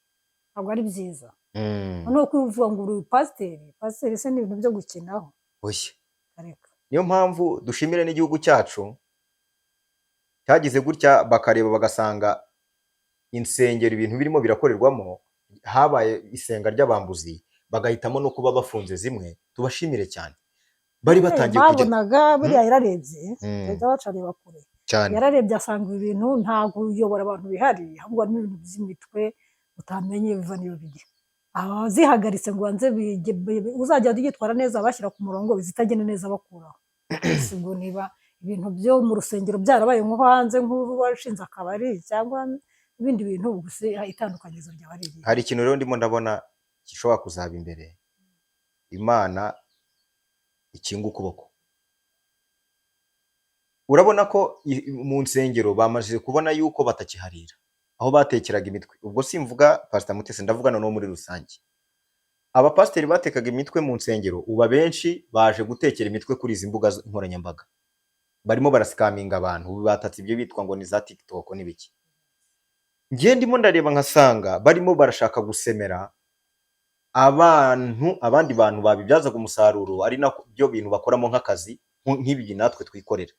Ntabwo ari byiza. Noneho kuvuga ngo uri pasiteri, pasiteri se ni ibintu byo gukinaho? Oya. Reka. Niyo mpamvu dushimire n'igihugu cyacu cyagize gutya, bakareba bagasanga insengero ibintu birimo birakorerwamo, habaye isenga ry'abambuzi, bagahitamo no kuba bafunze zimwe. Tubashimire cyane, bari batangiye kujya Babonaga buriya yararebye. Perezida wacu areba kure. Cyane. Yararebye asanga ibi bintu nta kuyobora abantu bihari, ahubwo harimo ibintu by'imitwe utamenye biva n'iyo bijya. Abazihagaritse ngo banze uzajya yitwara neza bashyira ku murongo, izitagenda neza bakuraho. Ese ubwo niba ibintu byo mu rusengero byarabaye nko hanze, nk'ubu washinze akabari cyangwa ibindi bintu, ubwo se itandukanyirizo ryaba ari irihe? Hari ikintu rero ndimo ndabona gishobora kuzaba imbere, Imana ikinga ukuboko. Urabona ko mu nsengero bamaze kubona yuko batakiharira aho batekeraga imitwe. Ubwo simvuga Pasita Mutesi, ndavuga noneho muri rusange abapasiteri batekaga imitwe mu nsengero. Ubu abenshi baje gutekera imitwe kuri izi mbuga nkoranyambaga, barimo barasikaminga abantu. Ubu batatse ibyo bitwa ngo ni za TikTok n'ibiki. Njye ndimo ndareba nkasanga barimo barashaka gusemera abantu, abandi bantu babibyazaga umusaruro, ari nabyo bintu bakoramo nk'akazi, nk'ibi natwe twikorera.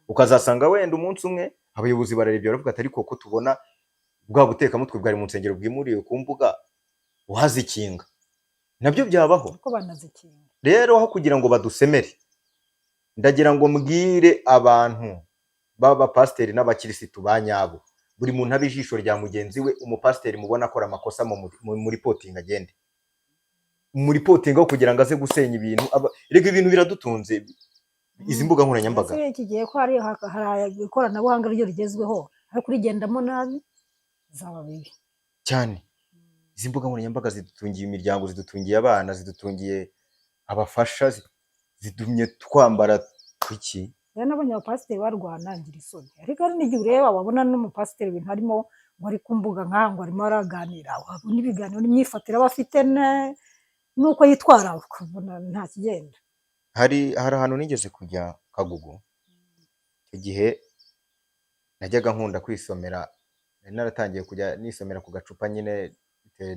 Ukazasanga wenda umunsi umwe abayobozi bararebye baravuga ati: "Ariko ko tubona bwa butekamutwe bwari mu nsengero bwimuriwe ku mbuga, uhazikinga?" Nabyo byabaho. Kuko banazikinga. Rero aho kugira ngo badusemere, ndagira ngo mbwire abantu b'abapasiteri n'abakirisitu ba nyabo, buri muntu abe ijisho rya mugenzi we. Umupasiteri mubona akora amakosa muri potinga, agende muri potinga aho kugira ngo aze gusenya ibintu. Erega ibintu biradutunze, izi mbuga nkoranyambaga. Ese iki gihe ko hari ikoranabuhanga ryo rigezweho, ariko kurigendamo nabi bizaba bibi. Cyane. Izi mbuga nkoranyambaga zidutungiye imiryango, zidutungiye abana, zidutungiye abafasha, zitumye twambara iki. Rero nabonye abapasiteri barwana ngira isoni, ariko hari n'igihe ureba wabona n'umupasiteri ibintu arimo ngo ari ku mbuga nk'aha ngo arimo araganira, wabona ibiganiro n'imyifatire aba afite n'uko yitwara ukabona nta kigenda. Hari ahantu nigeze kujya Kagugu, icyo gihe najyaga nkunda kwisomera, nari naratangiye kujya nisomera ku gacupa nyine bitewe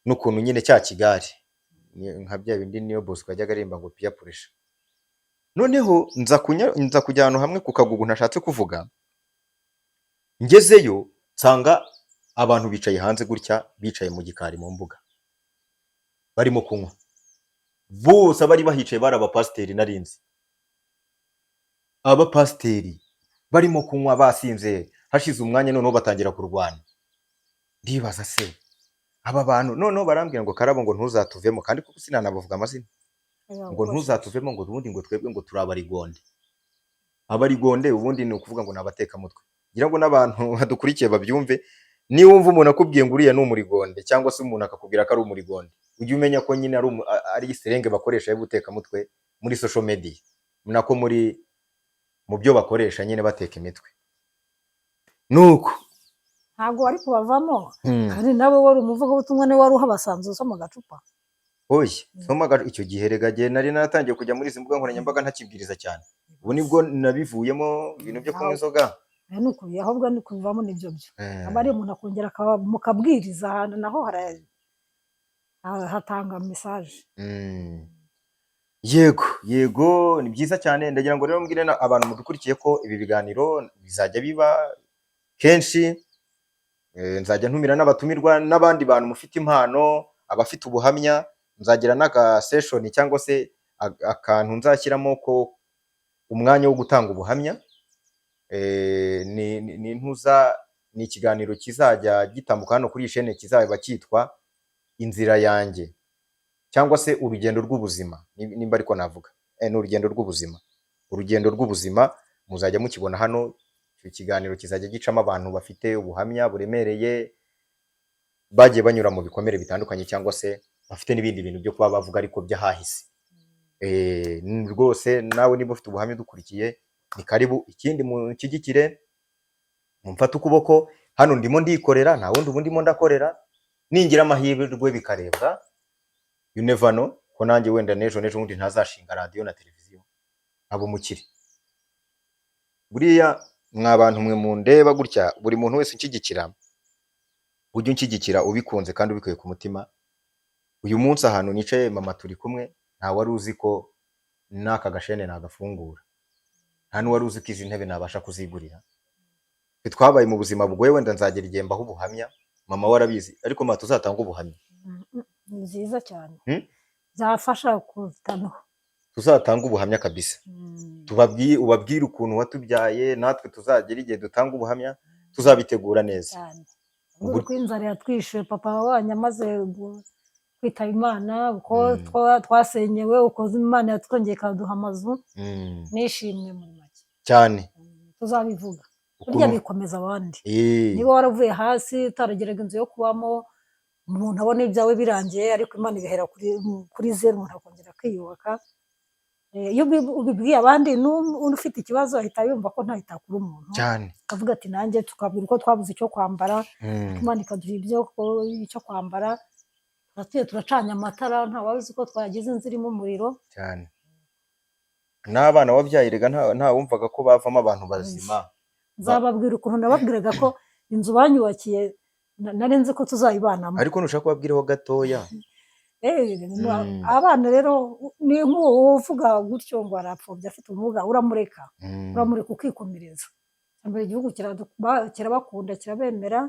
n'ukuntu nyine cya kigare nka bya bindi niyo Bosco yajyaga aririmba ngo peer pressure. Noneho nza kujya ahantu hamwe ku Kagugu ntashatse kuvuga, ngezeyo nsanga abantu bicaye hanze gutya, bicaye mu gikari mu mbuga barimo kunywa, bose abari bahicaye bari abapasiteri narinzi, abapasiteri barimo kunywa basinze. Hashize umwanya noneho batangira kurwana. Ndibaza se aba bantu, noneho barambwira ngo Karabo ngo ntuzatuvemo, kandi kuko sinanabavuga amazina, ngo ntuzatuvemo, ngo ubundi ngo twebwe ngo turi abarigonde. Abarigonde ubundi ni ukuvuga ngo ni abatekamutwe. Ngira ngo n'abantu badukurikiye babyumve. Niba wumva umuntu akubwiye ngo uriya ni umurigonde, cyangwa se umuntu akakubwira ko ari umurigonde, ujye umenya ko nyine ari slang bakoresha y'ubutekamutwe muri social media, nako muri mu byo bakoresha nyine bateka imitwe. Nuko Ntabwo wari kubavamo, kandi nawe wari umuvugabutumwa, niwe wari uhabasanze usoma agacupa. Oya, icyo gihe rega jye nari naratangiye kujya muri izi mbuga nkoranyambaga ntakibwiriza cyane. Ubu nibwo nabivuyemo ibintu byo kunywa inzoga. Aya ni ukubi, ahubwo ni kubivamo nibyo byo. Aba ari umuntu akongera mukabwiriza ahantu naho hatanga message. Yego, yego, ni byiza cyane. Ndagira ngo rero mbwire abantu mudukurikiye ko ibi biganiro bizajya biba kenshi. Nzajya ntumira n'abatumirwa n'abandi bantu mufite impano, abafite ubuhamya. Nzagira n'aka session cyangwa se akantu nzashyiramo ko umwanya wo gutanga ubuhamya. Ni ntuza, ni ikiganiro kizajya gitambuka hano kuri iyi chaîne, kizaba cyitwa Inzira Yanjye cyangwa se Urugendo rw'Ubuzima, nimba ariko navuga. Ni urugendo rw'ubuzima, urugendo rw'ubuzima muzajya mukibona hano. Icyo kiganiro kizajya gicamo abantu bafite ubuhamya buremereye, bagiye banyura mu bikomere bitandukanye, cyangwa se bafite n'ibindi bintu byo kuba bavuga ariko by'ahahise. Rwose nawe niba ufite ubuhamya udukurikiye, ni karibu. Ikindi munshyigikire, mumfate ukuboko. Hano ndimo ndikorera, nta wundi ubu ndimo ndakorera. Ningira amahirwe bikarebwa, you never know ko nanjye wenda n'ejo n'ejo bundi ntazashinga radiyo na televiziyo nkaba umukire. Buriya mwa bantu mwe mundeba gutya, buri muntu wese unshyigikira, ujye unshyigikira ubikunze kandi ubikuye ku mutima. Uyu munsi ahantu nicaye, mama turi kumwe, nta wari uzi ko n'aka gashene nagafungura, nta n'uwari uzi ko izi ntebe nabasha kuzigurira. Twe twabaye mu buzima bugoye, wenda nzagera igihe mbaho ubuhamya, mama we arabizi, ariko mama tuzatanga ubuhamya. Ni byiza cyane. Byafasha kurutanaho. Tuzatanga ubuhamya kabisa. Tubabwire, ubabwire ukuntu watubyaye, natwe tuzagera igihe dutanga ubuhamya, tuzabitegura neza. Cyane. Uko inzara yatwishe papa wanyu amaze kwitaba Imana, uko twasenyewe, uko Imana yatwongeye ikaduha amazu, nishimwe muri make. Cyane. Tuzabivuga. Burya bikomeza abandi. Niba waravuye hasi utarageraga inzu yo kubamo, umuntu abona ibyawe birangiye, ariko Imana igahera kuri zeru, umuntu akongera akiyubaka. Iyo ubibwiye abandi, ufite ikibazo ahita yumva ko ntaho itakura umuntu, akavuga ati nanjye tukabwira uko twabuze icyo kwambara, Imana ikaduha icyo kwambara, turatuye turacanye amatara, nta wari uzi ko twagize inzu irimo umuriro. Cyane. N'abana wabyaye rega nta wumvaga ko bavamo abantu bazima. Nzababwira ukuntu nababwiraga ko inzu banyubakiye nari nzi ko tuzayibanamo. Ariko nushaka kubabwiraho gatoya. Abana rero ni nk'uwo uvuga gutyo ngo arapfobya afite ubumuga, uramureka, uramureka ukikomereza. Mbere igihugu kirabakunda, kirabemera,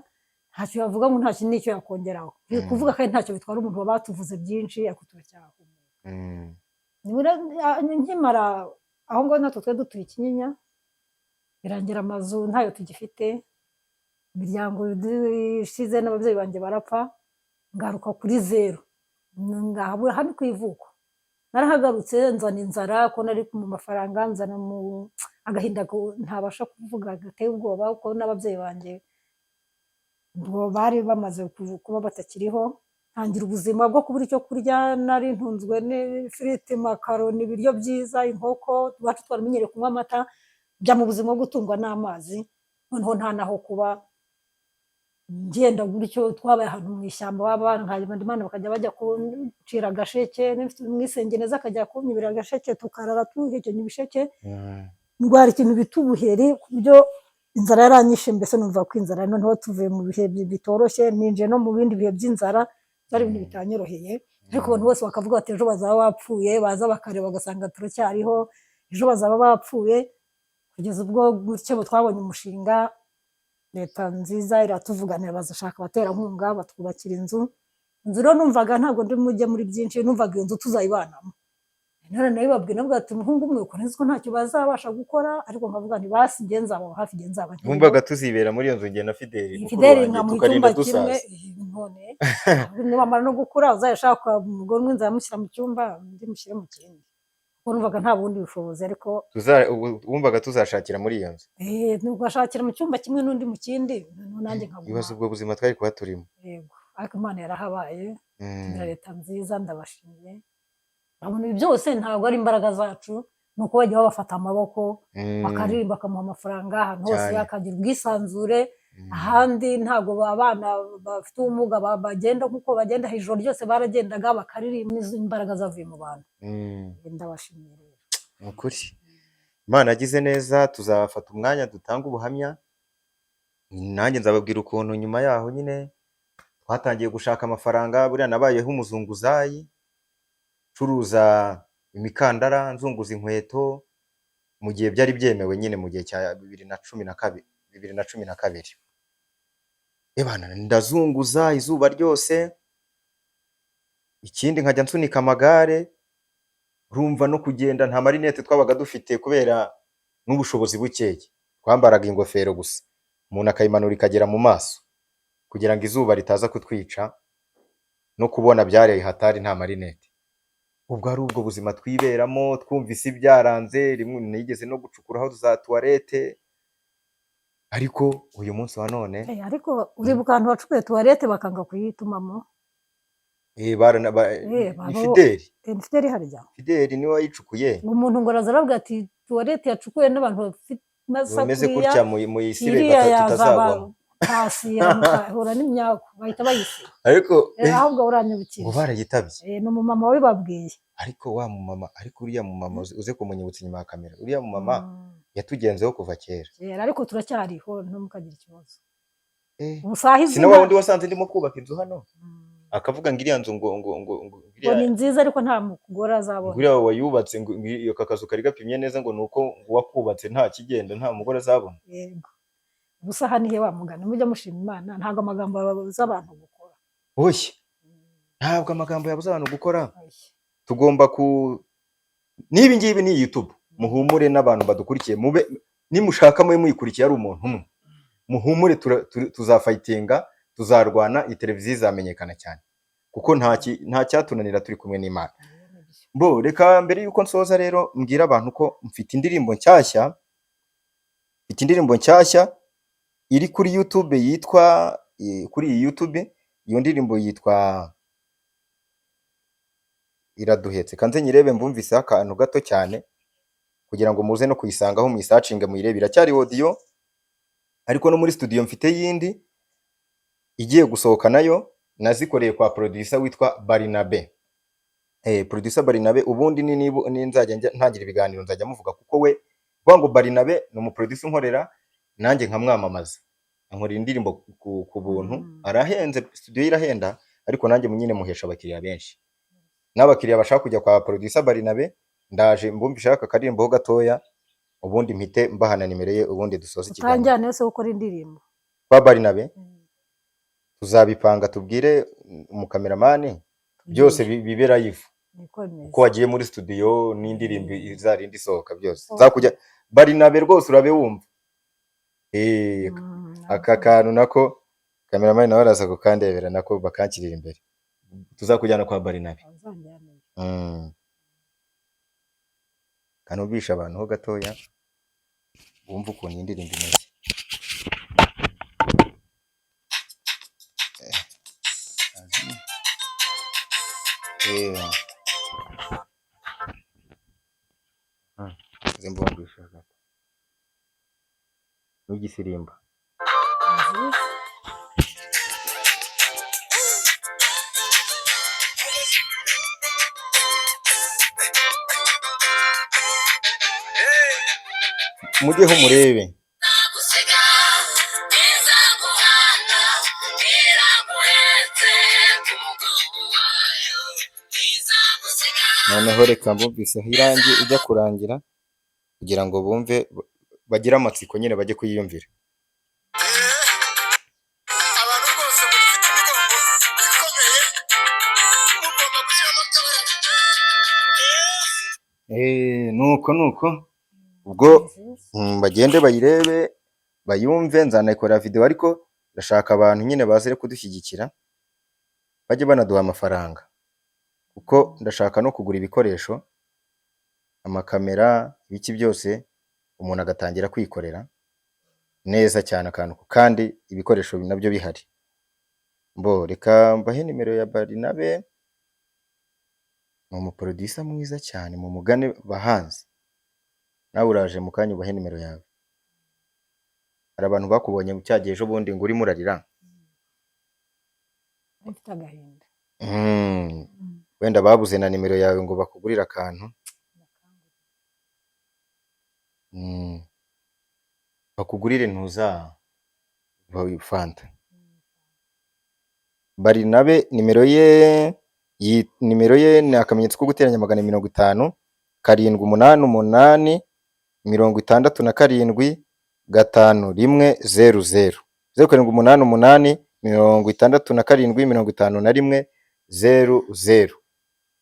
ntacyo yavuga ngo nta kintu n'icyo yakongeraho. Kuvuga kandi ntacyo bitwara umuntu, baba batuvuze byinshi ariko turacyahumeka. Nkimara aho ngaho natwe twari dutuye i Kinyinya, birangira amazu ntayo tugifite, imiryango ishize n'ababyeyi banjye barapfa, ngaruka kuri zeru. Ngahabura hano ku ivuko. Narahagarutse nzana inzara ko nari mu mafaranga, nzana mu agahinda ntabasha kuvuga gateye ubwoba, ko n'ababyeyi banjye Ubwo bari bamaze kuba batakiriho, ntangira ubuzima bwo kubura icyo kurya. Nari ntunzwe n'ifiriti, makaroni, ibiryo byiza, inkoko. Iwacu twaramenyereye kunywa amata, njya mu buzima bwo gutungwa n'amazi. Noneho nta naho kuba, ngenda gutyo. Twabaye ahantu mu ishyamba, baba Imana bakajya bajya kuncira agasheke, mwisengeneza akajya kunyibira agasheke, tukarara tuhekenya ibisheke. Ndwara ikintu bita ubuheri, ku buryo inzara yaranyishe. Mbese numva ko inzara, noneho tuvuye mu bihe bitoroshye, ninjiye no mu bindi bihe by'inzara, byari ibintu bitanyoroheye. Ariko abantu bose bakavuga bati ejo bazaba bapfuye, baza bakareba bagasanga turacyariho, ejo bazaba bapfuye. Kugeza ubwo gutyo twabonye umushinga, leta nziza iratuvuganira, bazashaka abaterankunga batwubakira inzu. Inzu rero numvaga ntabwo ndi mujye muri byinshi, numvaga iyo nzu tuzayibanamo. None nabibabwiye, navuga ati umuhungu umwe uko nzi ko ntacyo bazabasha gukora, ariko nkavuga nti basi njye nzaba hafi, njye nzaba nkiriho. Wumvaga tuzibera muri iyo nzu njye na Fideli mukuru Fideli wanjye, nkamuha tukarinda icyumba kimwe. dusaza. None nibamara no gukura, uzayashaka umugore umwe nzamushyira mu cyumba, undi mushyire mu kindi, kuko numvaga nta bundi bushobozi. Ariko Wumvaga tuzashakira muri iyo nzu. Ugashakira mu cyumba kimwe n'undi mu kindi, noneho nanjye nkaguma. Ibaze ubwo buzima twari kuba turimo. Yego, ariko Imana yarahabaye, tugira leta nziza, ndabashimiye. Urabona ibi byose ntabwo ari imbaraga zacu, ni uko bajya babafata amaboko, bakaririmba, bakamuha amafaranga ahantu hose, akagira ubwisanzure. Ahandi ntabwo abana bafite ubumuga bagenda nk'uko bagenda. Ijoro ryose baragendaga bakaririmba, n'izo imbaraga zavuye mu bantu. Ndabashimiye rero. Ni ukuri Imana yagize neza. Tuzafata umwanya dutange ubuhamya, nanjye nzababwira ukuntu nyuma yaho nyine twatangiye gushaka amafaranga. Buriya nabayeho umuzunguzayi, ncuruza imikandara, nzunguza inkweto, mu gihe byari byemewe nyine, mu gihe cya 2012, 2012. Ebana, ndazunguza izuba ryose, ikindi nkajya nsunika amagare. Urumva no kugenda nta marinete twabaga dufite kubera n'ubushobozi bukeya, twambaraga ingofero gusa, umuntu akayimanura ikagera mu maso kugira ngo izuba ritaza kutwica, no kubona byari hatari nta marinete. Ubwo ari ubwo buzima twiberamo, twumva isi byaranze. Rimwe nigeze no gucukuraho za toilette, ariko uyu munsi wa none Ariko uribuka ahantu wacukuye toilette bakanga kuyitumamo? Ni Fideli. Ni Fideli harya? Fideli niwe wayicukuye. Ngo umuntu ngo araza aravuga ati toilette yacukuwe n'abantu bafite bameze masakuriya, gutya mu isibe iriya yazaba tutazagwamo. Hasi ihura n'imyaku, bahita bayisiba. Ariko Ahubwo uranyibukije. Ngo barayitabye. Ni umumama wabibabwiye. Ariko wa mumama, ariko uriya mumama uze kumunyibutsa inyuma ya kamera, uriya mumama yatugenzeho kuva kera. Kera, ariko turacyariho, ntimukagire ikibazo. Ubu saha Si izina na wa wundi wasanze ndimo kubaka inzu hano, akavuga ngo iriya nzu ngo ngo iriya ni nziza, ariko nta mugore azabona. Ngo uriya wayubatse, ngo iyo aka kazu kari gapimye neza, ngo ni uko uwakubatse nta kigenda, nta mugore azabona. Yego, ubusaha ni he wa mugani? Mujya mushima Imana, ntabwo amagambo abuza abantu gukora. Oya, ntabwo amagambo yabuza abantu gukora. Oya. Tugomba ku n'ibi ngibi ni YouTube, muhumure n'abantu badukurikiye, mube nimushaka mube muyikurikiye ari umuntu umwe, muhumure, tuzafightinga, tuzarwana, iyi televiziyo izamenyekana cyane, kuko nta cyatunanira turi kumwe n'Imana. Bo reka mbere yuko nsoza rero mbwira abantu ko mfite indirimbo nshyashya, mfite indirimbo nshyashya iri kuri YouTube yitwa kuri iyi YouTube, iyo ndirimbo yitwa Iraduhetse. Kanze nyirebe mbumviseho akantu gato cyane kugira ngo muze no kuyisangaho, muyisearchinge, muyirebe. Iracyari audio, ariko no muri studio mfite yindi igiye gusohoka, nayo nazikoreye kwa producer witwa Barnabe. Producer Barnabe, ubundi ni niba ni nzajya ntangira ibiganiro nzajya muvuga, kuko we kuvuga ngo Barnabe ni umuproducer unkorera nanjye nkamwamamaza, ankorera indirimbo ku buntu. Arahenze, studio ye irahenda, ariko nanjye nyine muhesha abakiriya benshi n'abakiriya bashaka kujya kwa producer Barnabe. Ndaje mbumvishe aka karirimbo ho gatoya, ubundi mpite mbahana nimero ye, ubundi dusoze ikiganiro. Utanjyane se gukora indirimbo? Kwa Barnabe? Tuzabipanga, tubwire umukameramani byose bibe live. Niko bimeze. Uko wagiye muri studio n'indirimbo izarinda isohoka byose. Okay. Nzakujya Barnabe rwose, urabe wumva aka kantu nako kameramani nawe araza kukandebera, nako bakankirira imbere, tuzakujyana kwa Barnabe. Uzanjyaneyo. Kanumvisha abantu ho gatoya wumve ukuntu iyi ndirimbo imeze. Nze mbumvishe gato. N'igisirimba. Nziza. Mujyeho murebe. Gusiga izaguhana iraguhetse ku mugongo wayo izagusiga. Noneho reka mbumvise aho irangi ijya kurangira kugira ngo bumve, bagire amatsiko nyine bajye kuyiyumvira. Abantu rwose mufite imigongo ikomeye, mugomba gushyiramo akabaraga. Nuko nuko ubwo Nziza. Bagende bayirebe, bayumve, nzanayikorera video, ariko ndashaka abantu nyine baze kudushyigikira, bajye banaduha amafaranga, kuko ndashaka no kugura ibikoresho, amakamera, ibiki byose, umuntu agatangira kwikorera neza cyane akantu, kandi ibikoresho nabyo bihari. Mbo reka mbahe nimero ya Barinabe, ni umuproducer mwiza cyane, mu mugane bahanzi. Nawe uraje mu kanya ubahe nimero yawe. Hari abantu bakubonye mu cyagihe ejo bundi ngo urimo urarira. Mfite agahinda. Wenda babuze na nimero yawe ngo bakugurire akantu. Bakugurire ntuza fanta. Barinabe nimero ye, nimero ye ni akamenyetso ko guteranya 450 788 67 5 1 0 0 0 7 8 8 67 51 0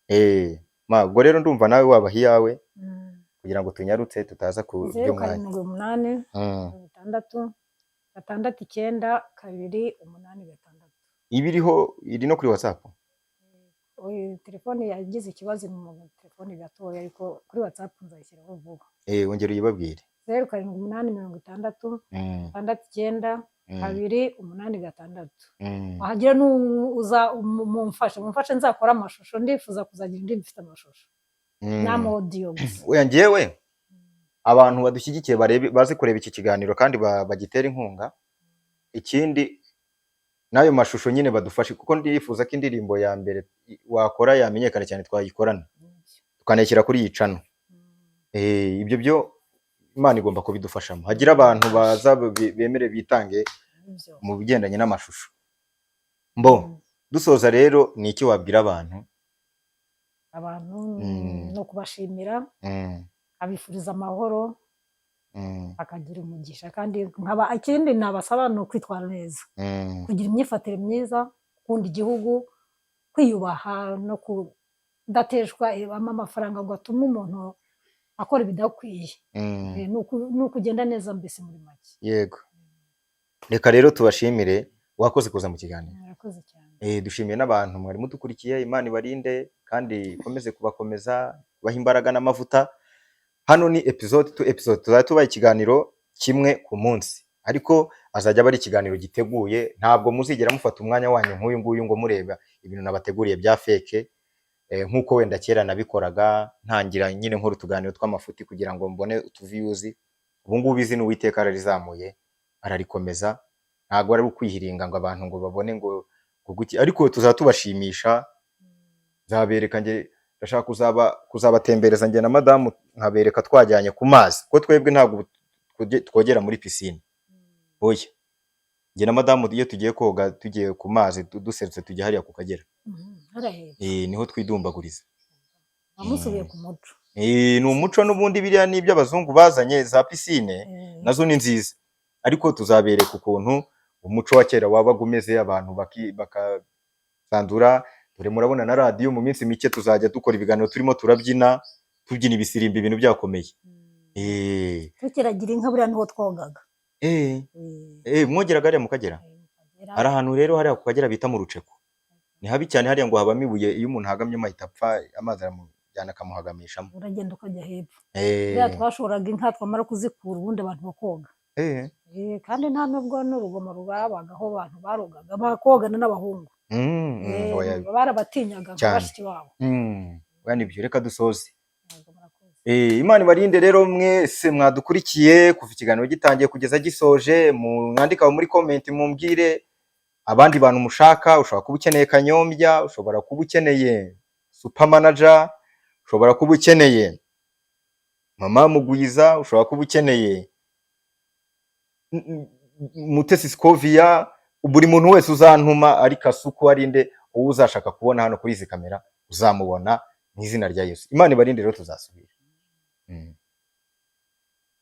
0. Ma ubwo rero ndumva nawe wabaha iyawe kugira ngo tunyarutse tutaza ku 0 by'umwanya. 7 8 6 6 9 2 8 6. Ibiriho iri no kuri WhatsApp. Oya, telefone yagize ikibazo mu telefone gatoya, ariko kuri WhatsApp nzayishyiraho vuba. Ongera uyibabwire. 0 7 8 60 6 9 2 8 6. Wahagira n'uza mumfashe nzakora amashusho, ndifuza kuzagira indirimbo ifite amashusho n'ama audio gusa. Oya, njyewe abantu badushyigikiye barebe, baze kureba iki kiganiro kandi bagitere inkunga. Ikindi n'ayo mashusho nyine badufashe, kuko ndifuza ko indirimbo ya mbere wakora yamenyekana cyane twayikorana, tukanayishyira kuri iyi channel. Ibyo byo Imana igomba kubidufashamo, hagira abantu baza bemere bitange mu bigendanye n'amashusho. Mbo dusoza rero, ni iki wabwira abantu? Abantu no kubashimira, abifuriza amahoro, akagira umugisha, kandi nkaba ikindi nabasaba ni ukwitwara neza, kugira imyifatire myiza, gukunda igihugu, kwiyubaha no kudateshwa amafaranga ngo atume umuntu akora ibidakwiye. Ni ukugenda neza mbese muri make. Yego, reka rero tubashimire, wakoze kuza mu kiganiro. Murakoze cyane. Dushimiye n'abantu mwari mudukurikiye, Imana ibarinde kandi ikomeze kubakomeza, ibahe imbaraga n'amavuta. Hano ni episode to episode, tuzajya tubaha ikiganiro kimwe ku munsi, ariko azajya aba ari ikiganiro giteguye, ntabwo muzigera mufata umwanya wanyu nk'uyu nguyu ngo mureba ibintu nabateguriye bya fake, nk'uko wenda kera nabikoraga, ntangira nyine nkora utuganiro tw'amafuti kugira ngo mbone utuviews. Ubu ngubu izina Uwiteka ararizamuye, ararikomeza, ntabwo ari ukwihiringa ngo abantu ngo babone ngo guki, ariko tuzaba tubashimisha. Nzabereka nge ndashaka kuzabatembereza nge na madamu, nkabereka twajyanye ku mazi, kuko twebwe ntabwo twogera muri piscine. Oya, nge na madamu iyo tugiye koga tugiye ku mazi, duserutse tujya hariya ku Kagera. Niho twidumbaguriza. Namusubiye ku muco. Ni umuco n'ubundi, biriya ni iby'abazungu bazanye za piscine, nazo ni nziza, ariko tuzabereka ukuntu umuco wa kera wabaga umeze, abantu bakasandura. Dore murabona na radiyo mu minsi mike tuzajya dukora ibiganiro turimo turabyina, tubyina ibisirimba, ibintu byakomeye. Tukiragira inka buriya niho twogaga. Mwogeraga hariya mu Kagera? Hari ahantu rero hariya ku Kagera bita mu Ruceko, ni habi cyane hariya, ngo habamo ibuye, iyo umuntu ahagamyemo ahita apfa, amazi aramujyana akamuhagamishamo. Uragenda ukajya hepfo. Buriya twashoraga inka, twamara kuzikura ubundi abantu bakoga. Kandi nta nubwo n'urugomo rwabagaho, abantu barogaga bakogana n'abahungu. Barabatinyaga nka bashiki babo. Oya, nibyo, reka dusoze. Imana ibarinde rero mwese mwadukurikiye kuva ikiganiro gitangiye kugeza gisoje. Mwandika muri comment, mumbwire abandi bantu mushaka. Ushobora kuba ukeneye Kanyombya, ushobora kuba ukeneye Super Manager, ushobora kuba ukeneye Mama Mugwiza, ushobora kuba ukeneye Mutesi Scovia. Buri muntu wese uzantuma, ari Kasuku, ari nde, uwo uzashaka kubona hano kuri izi kamera uzamubona mu izina rya Yesu. Imana ibarinde rero, tuzasubira.